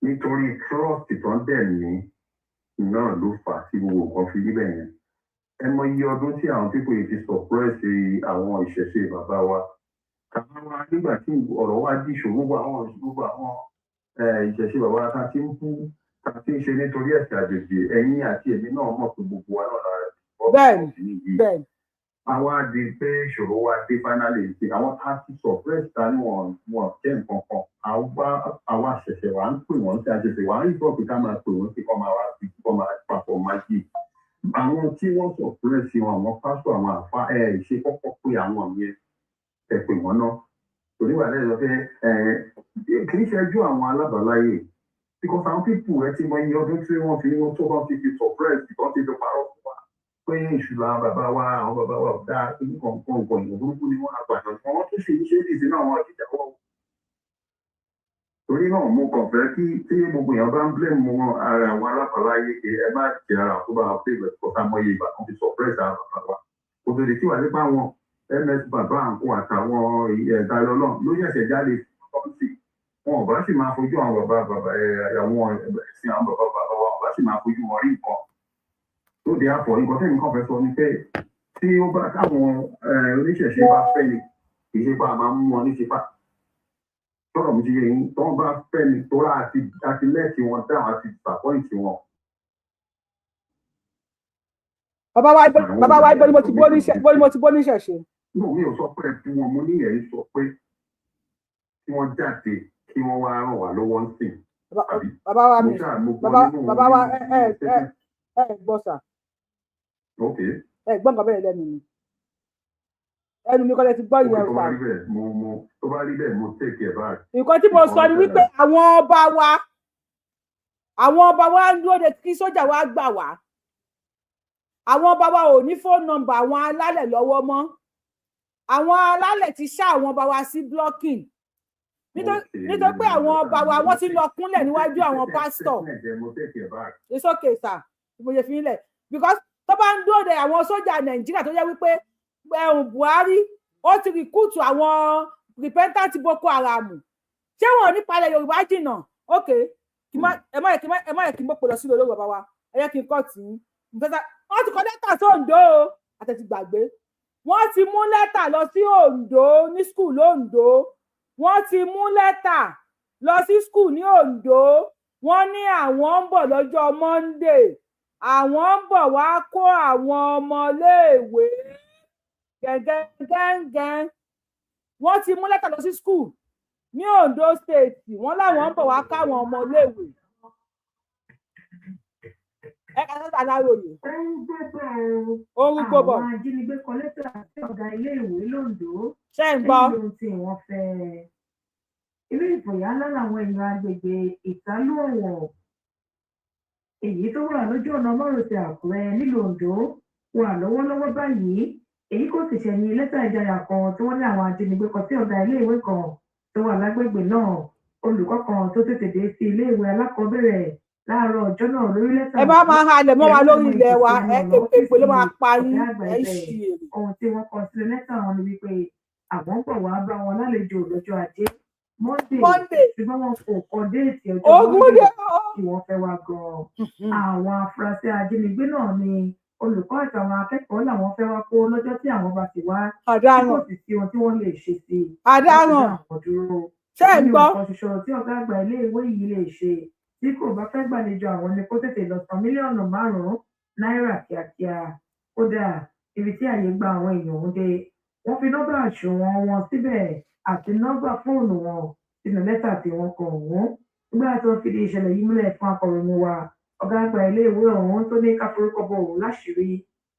Nítorí trust tó ń dẹ̀ ní náà ló fà á tí gbogbo nǹkan fi rí bẹ́ẹ̀ yẹn. Ẹ mọ iye ọdún tí àwọn people yìí ti suppress àwọn ìṣẹ̀ṣe bàbá wa tàbá wa. Nígbà tí ọ̀rọ̀ wa di ìṣòro, gbogbo àwọn ìṣẹ̀ṣe bàbá wa tá a ti ń bú, tá a ti ń ṣe nítorí ẹ̀sìn àjèjì, ẹ̀yin àti èmi náà mọ̀ pé gbogbo wa náà lára bẹ́ẹ̀ni bẹ́ẹ̀ni Àwa di pé ìṣòro wa dé finally, ṣe àwọn tá a ti suppress, ta ni wọn jẹ́ nǹkan kan. Àwa ṣẹ̀ṣẹ̀ wà ń pè wọ́n sí, àṣẹ̀ṣẹ̀ wà ń rí bọ́ọ̀kì ká máa pè wọ́n sí, kọ́ máa wá sí, kọ́ máa papọ̀ magic. Àwọn tí wọ́n suppress wọn, àwọn pásítọ̀, àwọn àfa, ẹ̀ ṣe kọ́kọ́ pé àwọn yẹn, ẹ pè wọ́n náà. Torí wà lẹ́yìn lọ pé ẹ kì í ṣẹjú àwọn alábàáláyè, because àwọn people ẹ ti mọ iye ọdún tí wọ́n fi wọ́n tó bá ti fi suppress, tó ti fi parọ́ fún wa pé èṣù làwọn bàbá wa, àwọn bàbá wa ò dáa, nǹkan nǹkan nǹkan, ìyẹn burúkú ni wọ́n, àpàdé wọn tún ṣe iṣẹ́ ìdí sínú àwọn ìjáwọ́. Torí náà, mo kàn fẹ́ kí tí gbogbo èèyàn bá ń blame wọn, ara àwọn alábàáláyé, ẹ má jẹ ara tó bá wọn pé ìgbà mọ iye ìgbà kan fi suppress àwọn bàbá wa kò tó di tí wàá nípa wọn. Ms bàbá àǹkó àtàwọn ẹ̀dá lọ́lọ́ ló ṣẹ̀ṣẹ̀ jáde sí wọn, ò bá sì máa fojú àwọn bàbá bàbá àwọn ẹ̀sìn àwọn bàbá bàbá wa, ò bá sì máa fojú wọn rí nǹkan tó di àpọ̀. Nǹkan tẹ́mi kàn fẹ́ sọ ni pé tí ó bá táwọn oníṣẹ̀ṣe bá fẹ́ ni, kì í ṣe pé a máa ń mú wọn ní tipa. Tọ́rọ̀ mi ti yé yín? Tí wọ́n bá fẹ́ ni, tóra àti let wọn down, àti disappoint wọn. Bàbá wa, ibo ni mo ti bó níṣẹ̀ṣe? No, mi ò sọ pé ẹ fún wọn. Mo ní ẹ̀ ń sọ pé kí wọ́n jáde, kí wọ́n wá ràn wá lọ́wọ́ ń sìn. Bàbá wa mi, bàbá wa, ẹ gbọ́, sir. Ẹ gbọ́ nǹkan bẹ́ẹ̀ lẹ́nu mi, ẹnu mi kọ́lẹ̀ ti gbọ́ ìyẹn. Tó bá rí bẹ́ẹ̀, mo tó bá rí bẹ́ẹ̀, mo take it back. Nǹkan tí mo sọ ni wípé àwọn ọba wa ń dúró de kí sójà wa gbà wá. Àwọn ọba wa ò ní phone number àwọn alálẹ̀ lọ́wọ́ mọ́. Àwọn alálẹ̀ ti ṣá àwọn ọba wa sí blocking, nítorí pé àwọn ọba wa, wọ́n ti lọ kúnlẹ̀ níwájú àwọn pásítọ̀. It's okay, sir. Mo ṣe fi ń lẹ̀ because tó bá ń dúró de àwọn sójà Nàìjíríà, tó yẹ wípé ẹ̀hún Buhari ó ti recruit àwọn repentant Boko Haram, ṣé wọn ò ní palẹ̀ Yorùbá jìnnà? Ok, ẹ má yẹ kí n bọ́ pọ̀ lọ sí olórí. Bàbá wa, ẹ yẹ kí n kọ́ tì í. Wọ́n ti kọ lẹ́tà sí Oǹdó o, àtẹ̀tí gbàgbé. Wọ́n ti mú lẹ́tà lọ sí Oǹdó, ní school Oǹdó. Wọ́n ti mú lẹ́tà lọ sí school ní Oǹdó. Wọ́n ní àwọn ń bọ̀ lọ́jọ́ Monday, àwọn ń bọ̀ wá kó àwọn ọmọléèwé gẹ́gẹ́gẹ́gẹ́. Wọ́n ti mú lẹ́tà lọ sí school ní Ondo State. Wọ́n láwọn ń bọ̀ wá káwọn ọmọléèwé. Ẹ kà sọ́tà Aláròyé. Ó ń Ó ń gbóbọ̀. Àwọn ajínigbé kọ lẹ́tà sí ọ̀gá iléèwé londo. Ṣé ń gbọ́? Èyí lohun tí wọ́n fẹ́. Inú ìfòyà ńlá làwọn èèyàn agbègbè Ìtàlú Ọ̀wọ̀, èyí tó wà lójú ọ̀nà márosẹ̀ Àkúrẹ́ nílùú Ondo, wà lọ́wọ́lọ́wọ́ báyìí. Èyí kò sì ṣẹ̀yìn lẹ́tà ìjayà kan tí wọ́n ní àwọn ajínigbé kọ sí ọ̀gá iléèwé kan tó wà lágbègbè náà. Olùkọ́ kan tó tètè dé sí iléèwé alákọ̀ọ́bẹ̀rẹ̀ láàárọ̀ ọjọ́ náà lórí lẹ́tà. Ẹ bá máa halẹ̀ mọ́ wa lórí ilẹ̀ wa, ẹ èpè ló máa pa yín, ẹ ṣì èrè. Ohun tí wọ́n kọ sínú lẹ́tà wọn ni wípé àwọn ń bọ̀ wá bá wọn lálejò lọ́jọ́ Ajé Monday, Monday. ṣùgbọ́n wọn kò kọ date ọjọ́ Ogun Monday dé tí wọ́n fẹ́ wá gan-an. Àwọn afurasí ajínigbé náà ni olùkọ́ àtàwọn akẹ́kọ̀ọ́ làwọn fẹ́ wá kó lọ́jọ́ tí àwọn bá ti wá, tí Ọ̀daràn. kò sì sí ohun tí wọ́n lè ṣe sí i Ọ̀daràn. láti dá àwọn dúró. Ṣé ẹ̀ ń Wọ́n ní gbọ́? nǹkan ṣoṣo tí ọ̀gá àgbà iléèwé yìí lè ṣe tí kò bá fẹ́ gbàlejò àwọn ni kó tètè lọ san mílíọ̀nù 5 náírà kíákíá. Kódà, ibi tí ààyè gba àwọn èèyàn ọ̀hún dé, wọ́n fi nọ́mbà àsùnwọ̀n wọn síbẹ̀ àti nọ́mbà fóònù wọn sínú lẹ́tà tí wọ́n kọ ọ̀hún. Nígbà tó ń fìdí ìṣẹ̀lẹ̀ yìí múlẹ̀ fún akọ̀ròyìn wa, ọ̀gá àgbà iléèwé ọ̀hún tó ní ká forúkọ bo òun láṣìírí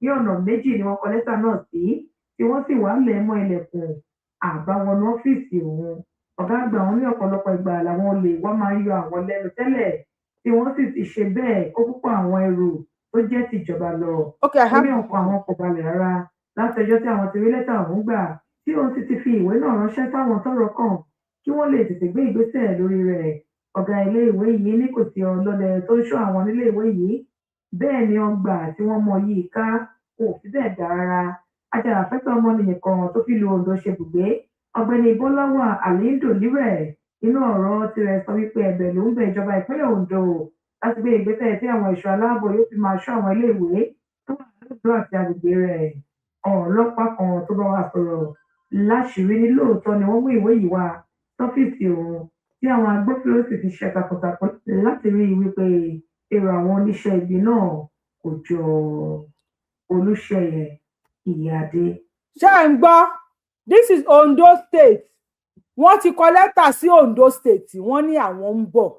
ní ọ̀nà méjì ni wọ́n kọ lẹ́tà náà sí, tí wọ́n sì wá lẹ̀ mọ́ ilẹ̀kùn àbáwọnú ọ́fíìsì òun. Ọ̀gá àgbà ọ̀hún ní ọ̀pọ̀lọpọ̀ ìgbà làwọn olè wá máa ń yọ àwọn lẹ́nu tẹ́lẹ̀, tí wọ́n sì ti ṣe bẹ́ẹ̀ kó púpọ̀ àwọn ẹrù tó jẹ́ tìjọba lọ. Okay, I Ó have ní ọkàn àwọn kò balẹ̀ rárá láti ọjọ́ tí àwọn ti rí lẹ́tà ọ̀hún gbà, tí òun sì ti fi ìwé náà ránṣẹ́ sáwọn tọ́rọ̀ kàn kí wọ́n lè tètè gbé ìgbésẹ̀ lórí rẹ̀. Ọ̀gá iléèwé yìí ní kò sí ọlọ́dẹ tó ń ṣọ́ àwọn níléèwé yìí, bẹ́ẹ̀ ni ọgbà tí wọ́n mọ yìí ká kò fi bẹ́ẹ̀ dáa rárá. Ajàfẹ́tọ̀ọ́ ọmọnìyàn kan tó fìlú Ondo ṣebùgbé, Ọ̀gbẹ́ni Bọ́láwà Alindo Lírẹ̀, nínú ọ̀rọ̀ tirẹ̀ sọ wípé ẹ̀bẹ̀ ló ń bẹ ìjọba ìpínlẹ̀ Ondo láti gbé ìgbésẹ̀ tí àwọn ẹ̀ṣọ́ aláàbò yóò fi máa ṣọ́ àwọn iléèwé tó wà lóńdó àti agbègbè rẹ̀. Ọlọ́pàá kan tó bá wa sọ̀rọ̀ láṣìírí ní lóòótọ́ ni wọ́n mú ìwé yìí wá sọ́fíìsì òun, tí àwọn agbófinró sì ti ṣiṣẹ́ takuntakun láti rí i wípé èrò àwọn oníṣẹ́ ibi náà kò jọ. Olùṣeyẹ Ìyíadé. Ṣé ẹ ń gbọ́? This is Ondo State. Wọ́n ti kọ lẹ́tà sí Ondo State. Wọ́n ní àwọn ń bọ̀,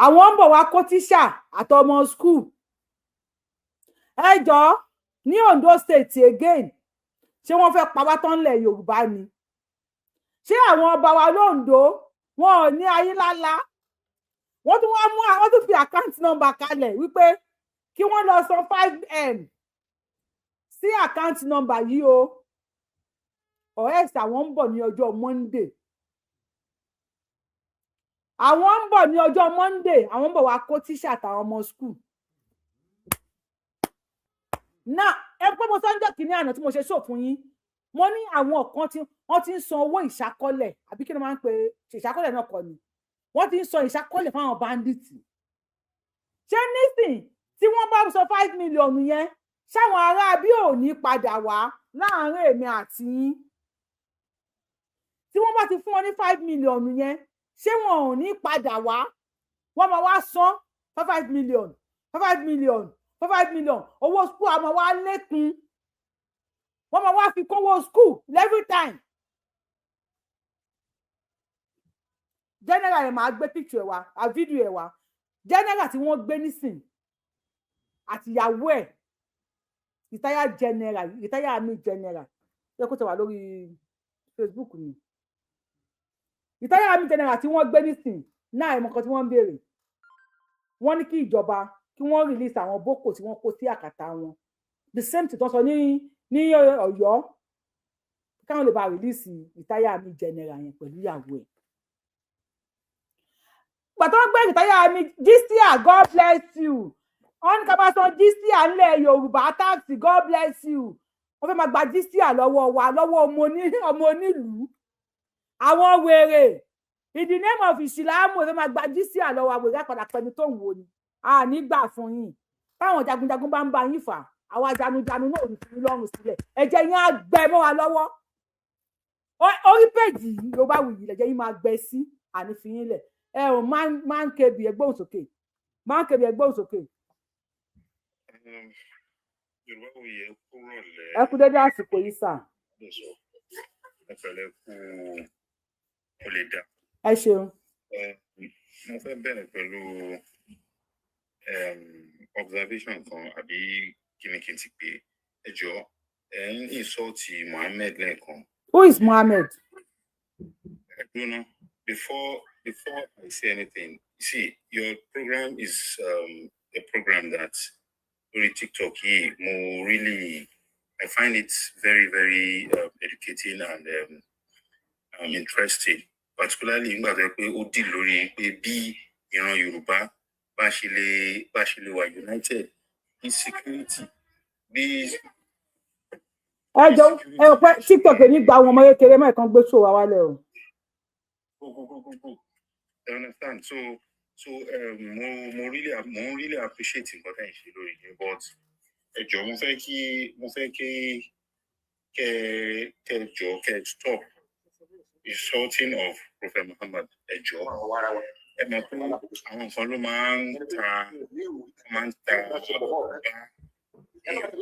àwọn ń bọ̀ wá kó tíṣà àtọmọ school. Ẹ jọ̀ọ́, ní Ondo State again, ṣé wọ́n fẹ́ pa wá tán lẹ̀ Yorùbá ni? Ṣé àwọn ọba wa lóńdó wọn ò ní ayélálá? Wọ́n tún wá mú, wọ́n tún fi account number kalẹ̀ wípé kí wọ́n lọ san 5M sí account number yìí o, or else àwọn ń bọ̀ ní ọjọ́ Monday, àwọn ń bọ̀ ní ọjọ́ Monday, àwọn ń bọ̀ wá kó tíṣà àtàwọn ọmọ school náà. Ẹ pé mo sọ́njọ́ kìíní àná tí mo ṣe show fún yín, mo ní àwọn kan tí wọ́n ti ń san owó ìṣàkọlẹ̀, àbí kí ni wọ́n máa ń pè ìṣàkọlẹ̀ náà kọ́ ni, wọ́n ti ń san ìṣàkọlẹ̀ fáwọn bandits. Ṣé nísìn tí wọ́n bá sọ 5 million yẹn, ṣáwọn ará bí ò ní padà wá láàárín èmi àti yín? Tí wọ́n bá ti fún wọn ní 5 million yẹn, ṣé wọn ò ní padà wá? Wọ́n máa wá san 5 5 million, 5 5 million, 5 5 million. Owó school àmọ́ wá lékun, wọ́n máa wá fi kówó school every time. General yẹn, máa gbé picture ẹ̀ wá, a video ẹ̀ wá. General tí wọ́n gbé nísìn àtìyàwó ẹ̀, retired general, retired army general, ṣé kó tẹ wà lórí Facebook ni? Retired army general tí wọ́n gbé nísìn náà, ẹ̀mọ́ kan tí wọ́n ń béèrè, wọ́n ní kí ìjọba kí wọ́n release àwọn boko tí wọ́n kó sí àkàtà wọn. The same thing tó sọ ní Ọ̀yọ́, káwọn lè bá release retired army general yẹn pẹ̀lú ìyàwó ẹ̀. Gbàtọ́ gbé retired army jizya, God bless you. Wọ́n ní ká bá san jizya ńlẹ̀ Yorùbá, tax, God bless you. Wọ́n fẹ́ máa gba jizya lọ́wọ́ wa, lọ́wọ́ ọmọ onílùú. Àwọn wèrè, in the name of ìsìlámù, wọ́n fẹ́ máa gba jizya lọ́wọ́ àwọn wèrè. Àpàdà pẹ̀lú tó ń wo ni a ní gbà fún yín. Táwọn jagunjagun bá ń bá yín fà, àwa jagunjagun náà ò ní fi yín lọ́rùn sílẹ̀. Ẹ̀jẹ̀ yín á gbẹ mọ́ wa lọ́wọ́. Orí péjì yìí, Yorùbá Wuyì, lẹ̀jẹ̀ yín máa gbẹ sí, àní fi yín lẹ̀. Ẹ ò máa ń kébi ẹgbóhùn sókè, máa ń kébi ẹgbóhùn sókè. Yorùbá Wuyì, ẹ kú rọ̀lẹ́. Ẹ kú dédé àsìkò yìí, sà. Ẹ pẹ̀lẹ́, kú ó lè dá. Ẹ ṣeun. Mo fẹ́ bẹ̀rẹ̀ pẹ̀lú observation kan, àbí kí ni kí n ti pè é? Ẹ jọ̀ọ́, ẹ ń insult Mohammed lẹ́ẹ̀kan. Who is Mohammed? Ẹ dúró. Before I say anything, you see, your program is a program that lórí TikTok yìí, mo really, I find it very, very educating and interesting, particularly nígbà tó yẹ pé ó dì lórí pé bí ìran Yorùbá bá ṣe lè wà united, bí security bí. Ẹ jọ, ẹ rò pé TikTok ní gba àwọn ọmọ kékeré mọ́ ẹ̀kan gbé show wa wálẹ̀ o. Go, go, go, go, go. You understand? So mo really appreciate nǹkan tẹ́ ń ṣe lórí yẹn, but ẹ jọ̀ọ́, mo fẹ́ kí kẹ́ jọ̀ọ́, kẹ́ stop insulting of Prophet Muhammad. Ẹ jọ̀ọ́, ẹ mọ̀ pé àwọn nǹkan ló máa ń ta àbùkù bá èèyàn.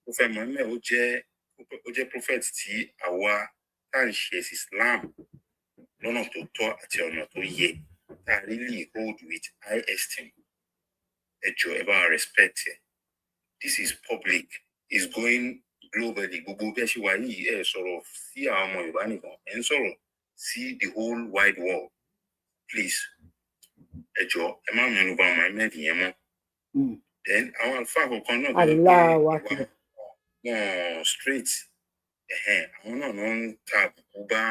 Prophet Muhammad, ó jẹ́ prophet tí àwa tá à ń ṣe Islam lọ́nà tó tọ́ àti ọ̀nà tó yẹ, tá a really hold with high esteem. Ẹ jọ̀ọ́, ẹ bá wa respect ẹ. This is public, is going globally. Gbogbo bí ẹ ṣe wà yìí, ẹ sọ̀rọ̀ sí àwọn ọmọ Yorùbá nìkan, ẹ ń sọ̀rọ̀ sí the whole wide world. Please, ẹ jọ̀ọ́, ẹ má mẹ́nu bà Muhammed yẹn mọ́. Then àwọn àlùfáà kọ̀ọ̀kan náà tó yẹ pé Allahu ìwà Akbar. wọn straight, ẹ̀hẹ́n, àwọn náà ló ń ta àbùkù bá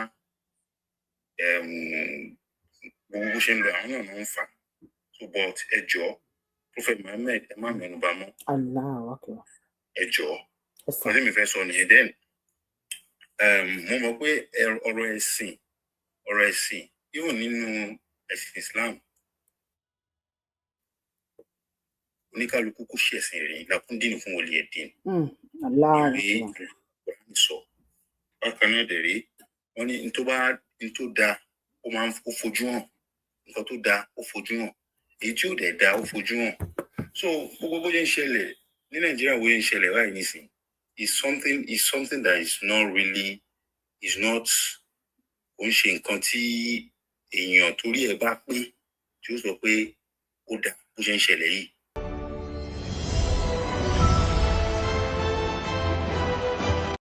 Gbogbo bó ṣe ń lọ, àwọn náà ló ń fà á. So, but ẹ jọ̀ọ́, Prophet Muhammed, ẹ má mẹ́nu bà mọ́. Allahu Akbar. Ẹ jọ̀ọ́. Ẹ sà. Nǹkan tí mi fẹ́ sọ nìyẹn. Then mo mọ̀ pé ọ̀rọ̀ ẹ̀sìn, even nínú ẹ̀sìn Islam, oníkálukú kó ṣe ẹ̀sìn rẹ̀, lakum dinukum waliya din. Allahu Ìwé Akbar. Quran sọ bákan náà dẹ̀ rí, wọ́n ní n tó bá n tó da, ó máa ń ó fojú hàn. Nǹkan tó da, ó fojú hàn. Èyí tí ò dẹ̀ da, ó fojú hàn. So gbogbo bó ṣe ń ṣẹlẹ̀ ní Nàìjíríà, bó ṣe ń ṣẹlẹ̀ báyìí nísìnyí is something that is not really, is not, kò ń ṣe nǹkan tí èèyàn torí ẹ̀ bá pé tí ó sọ pé ó dà bó ṣe ń ṣẹlẹ̀ yìí.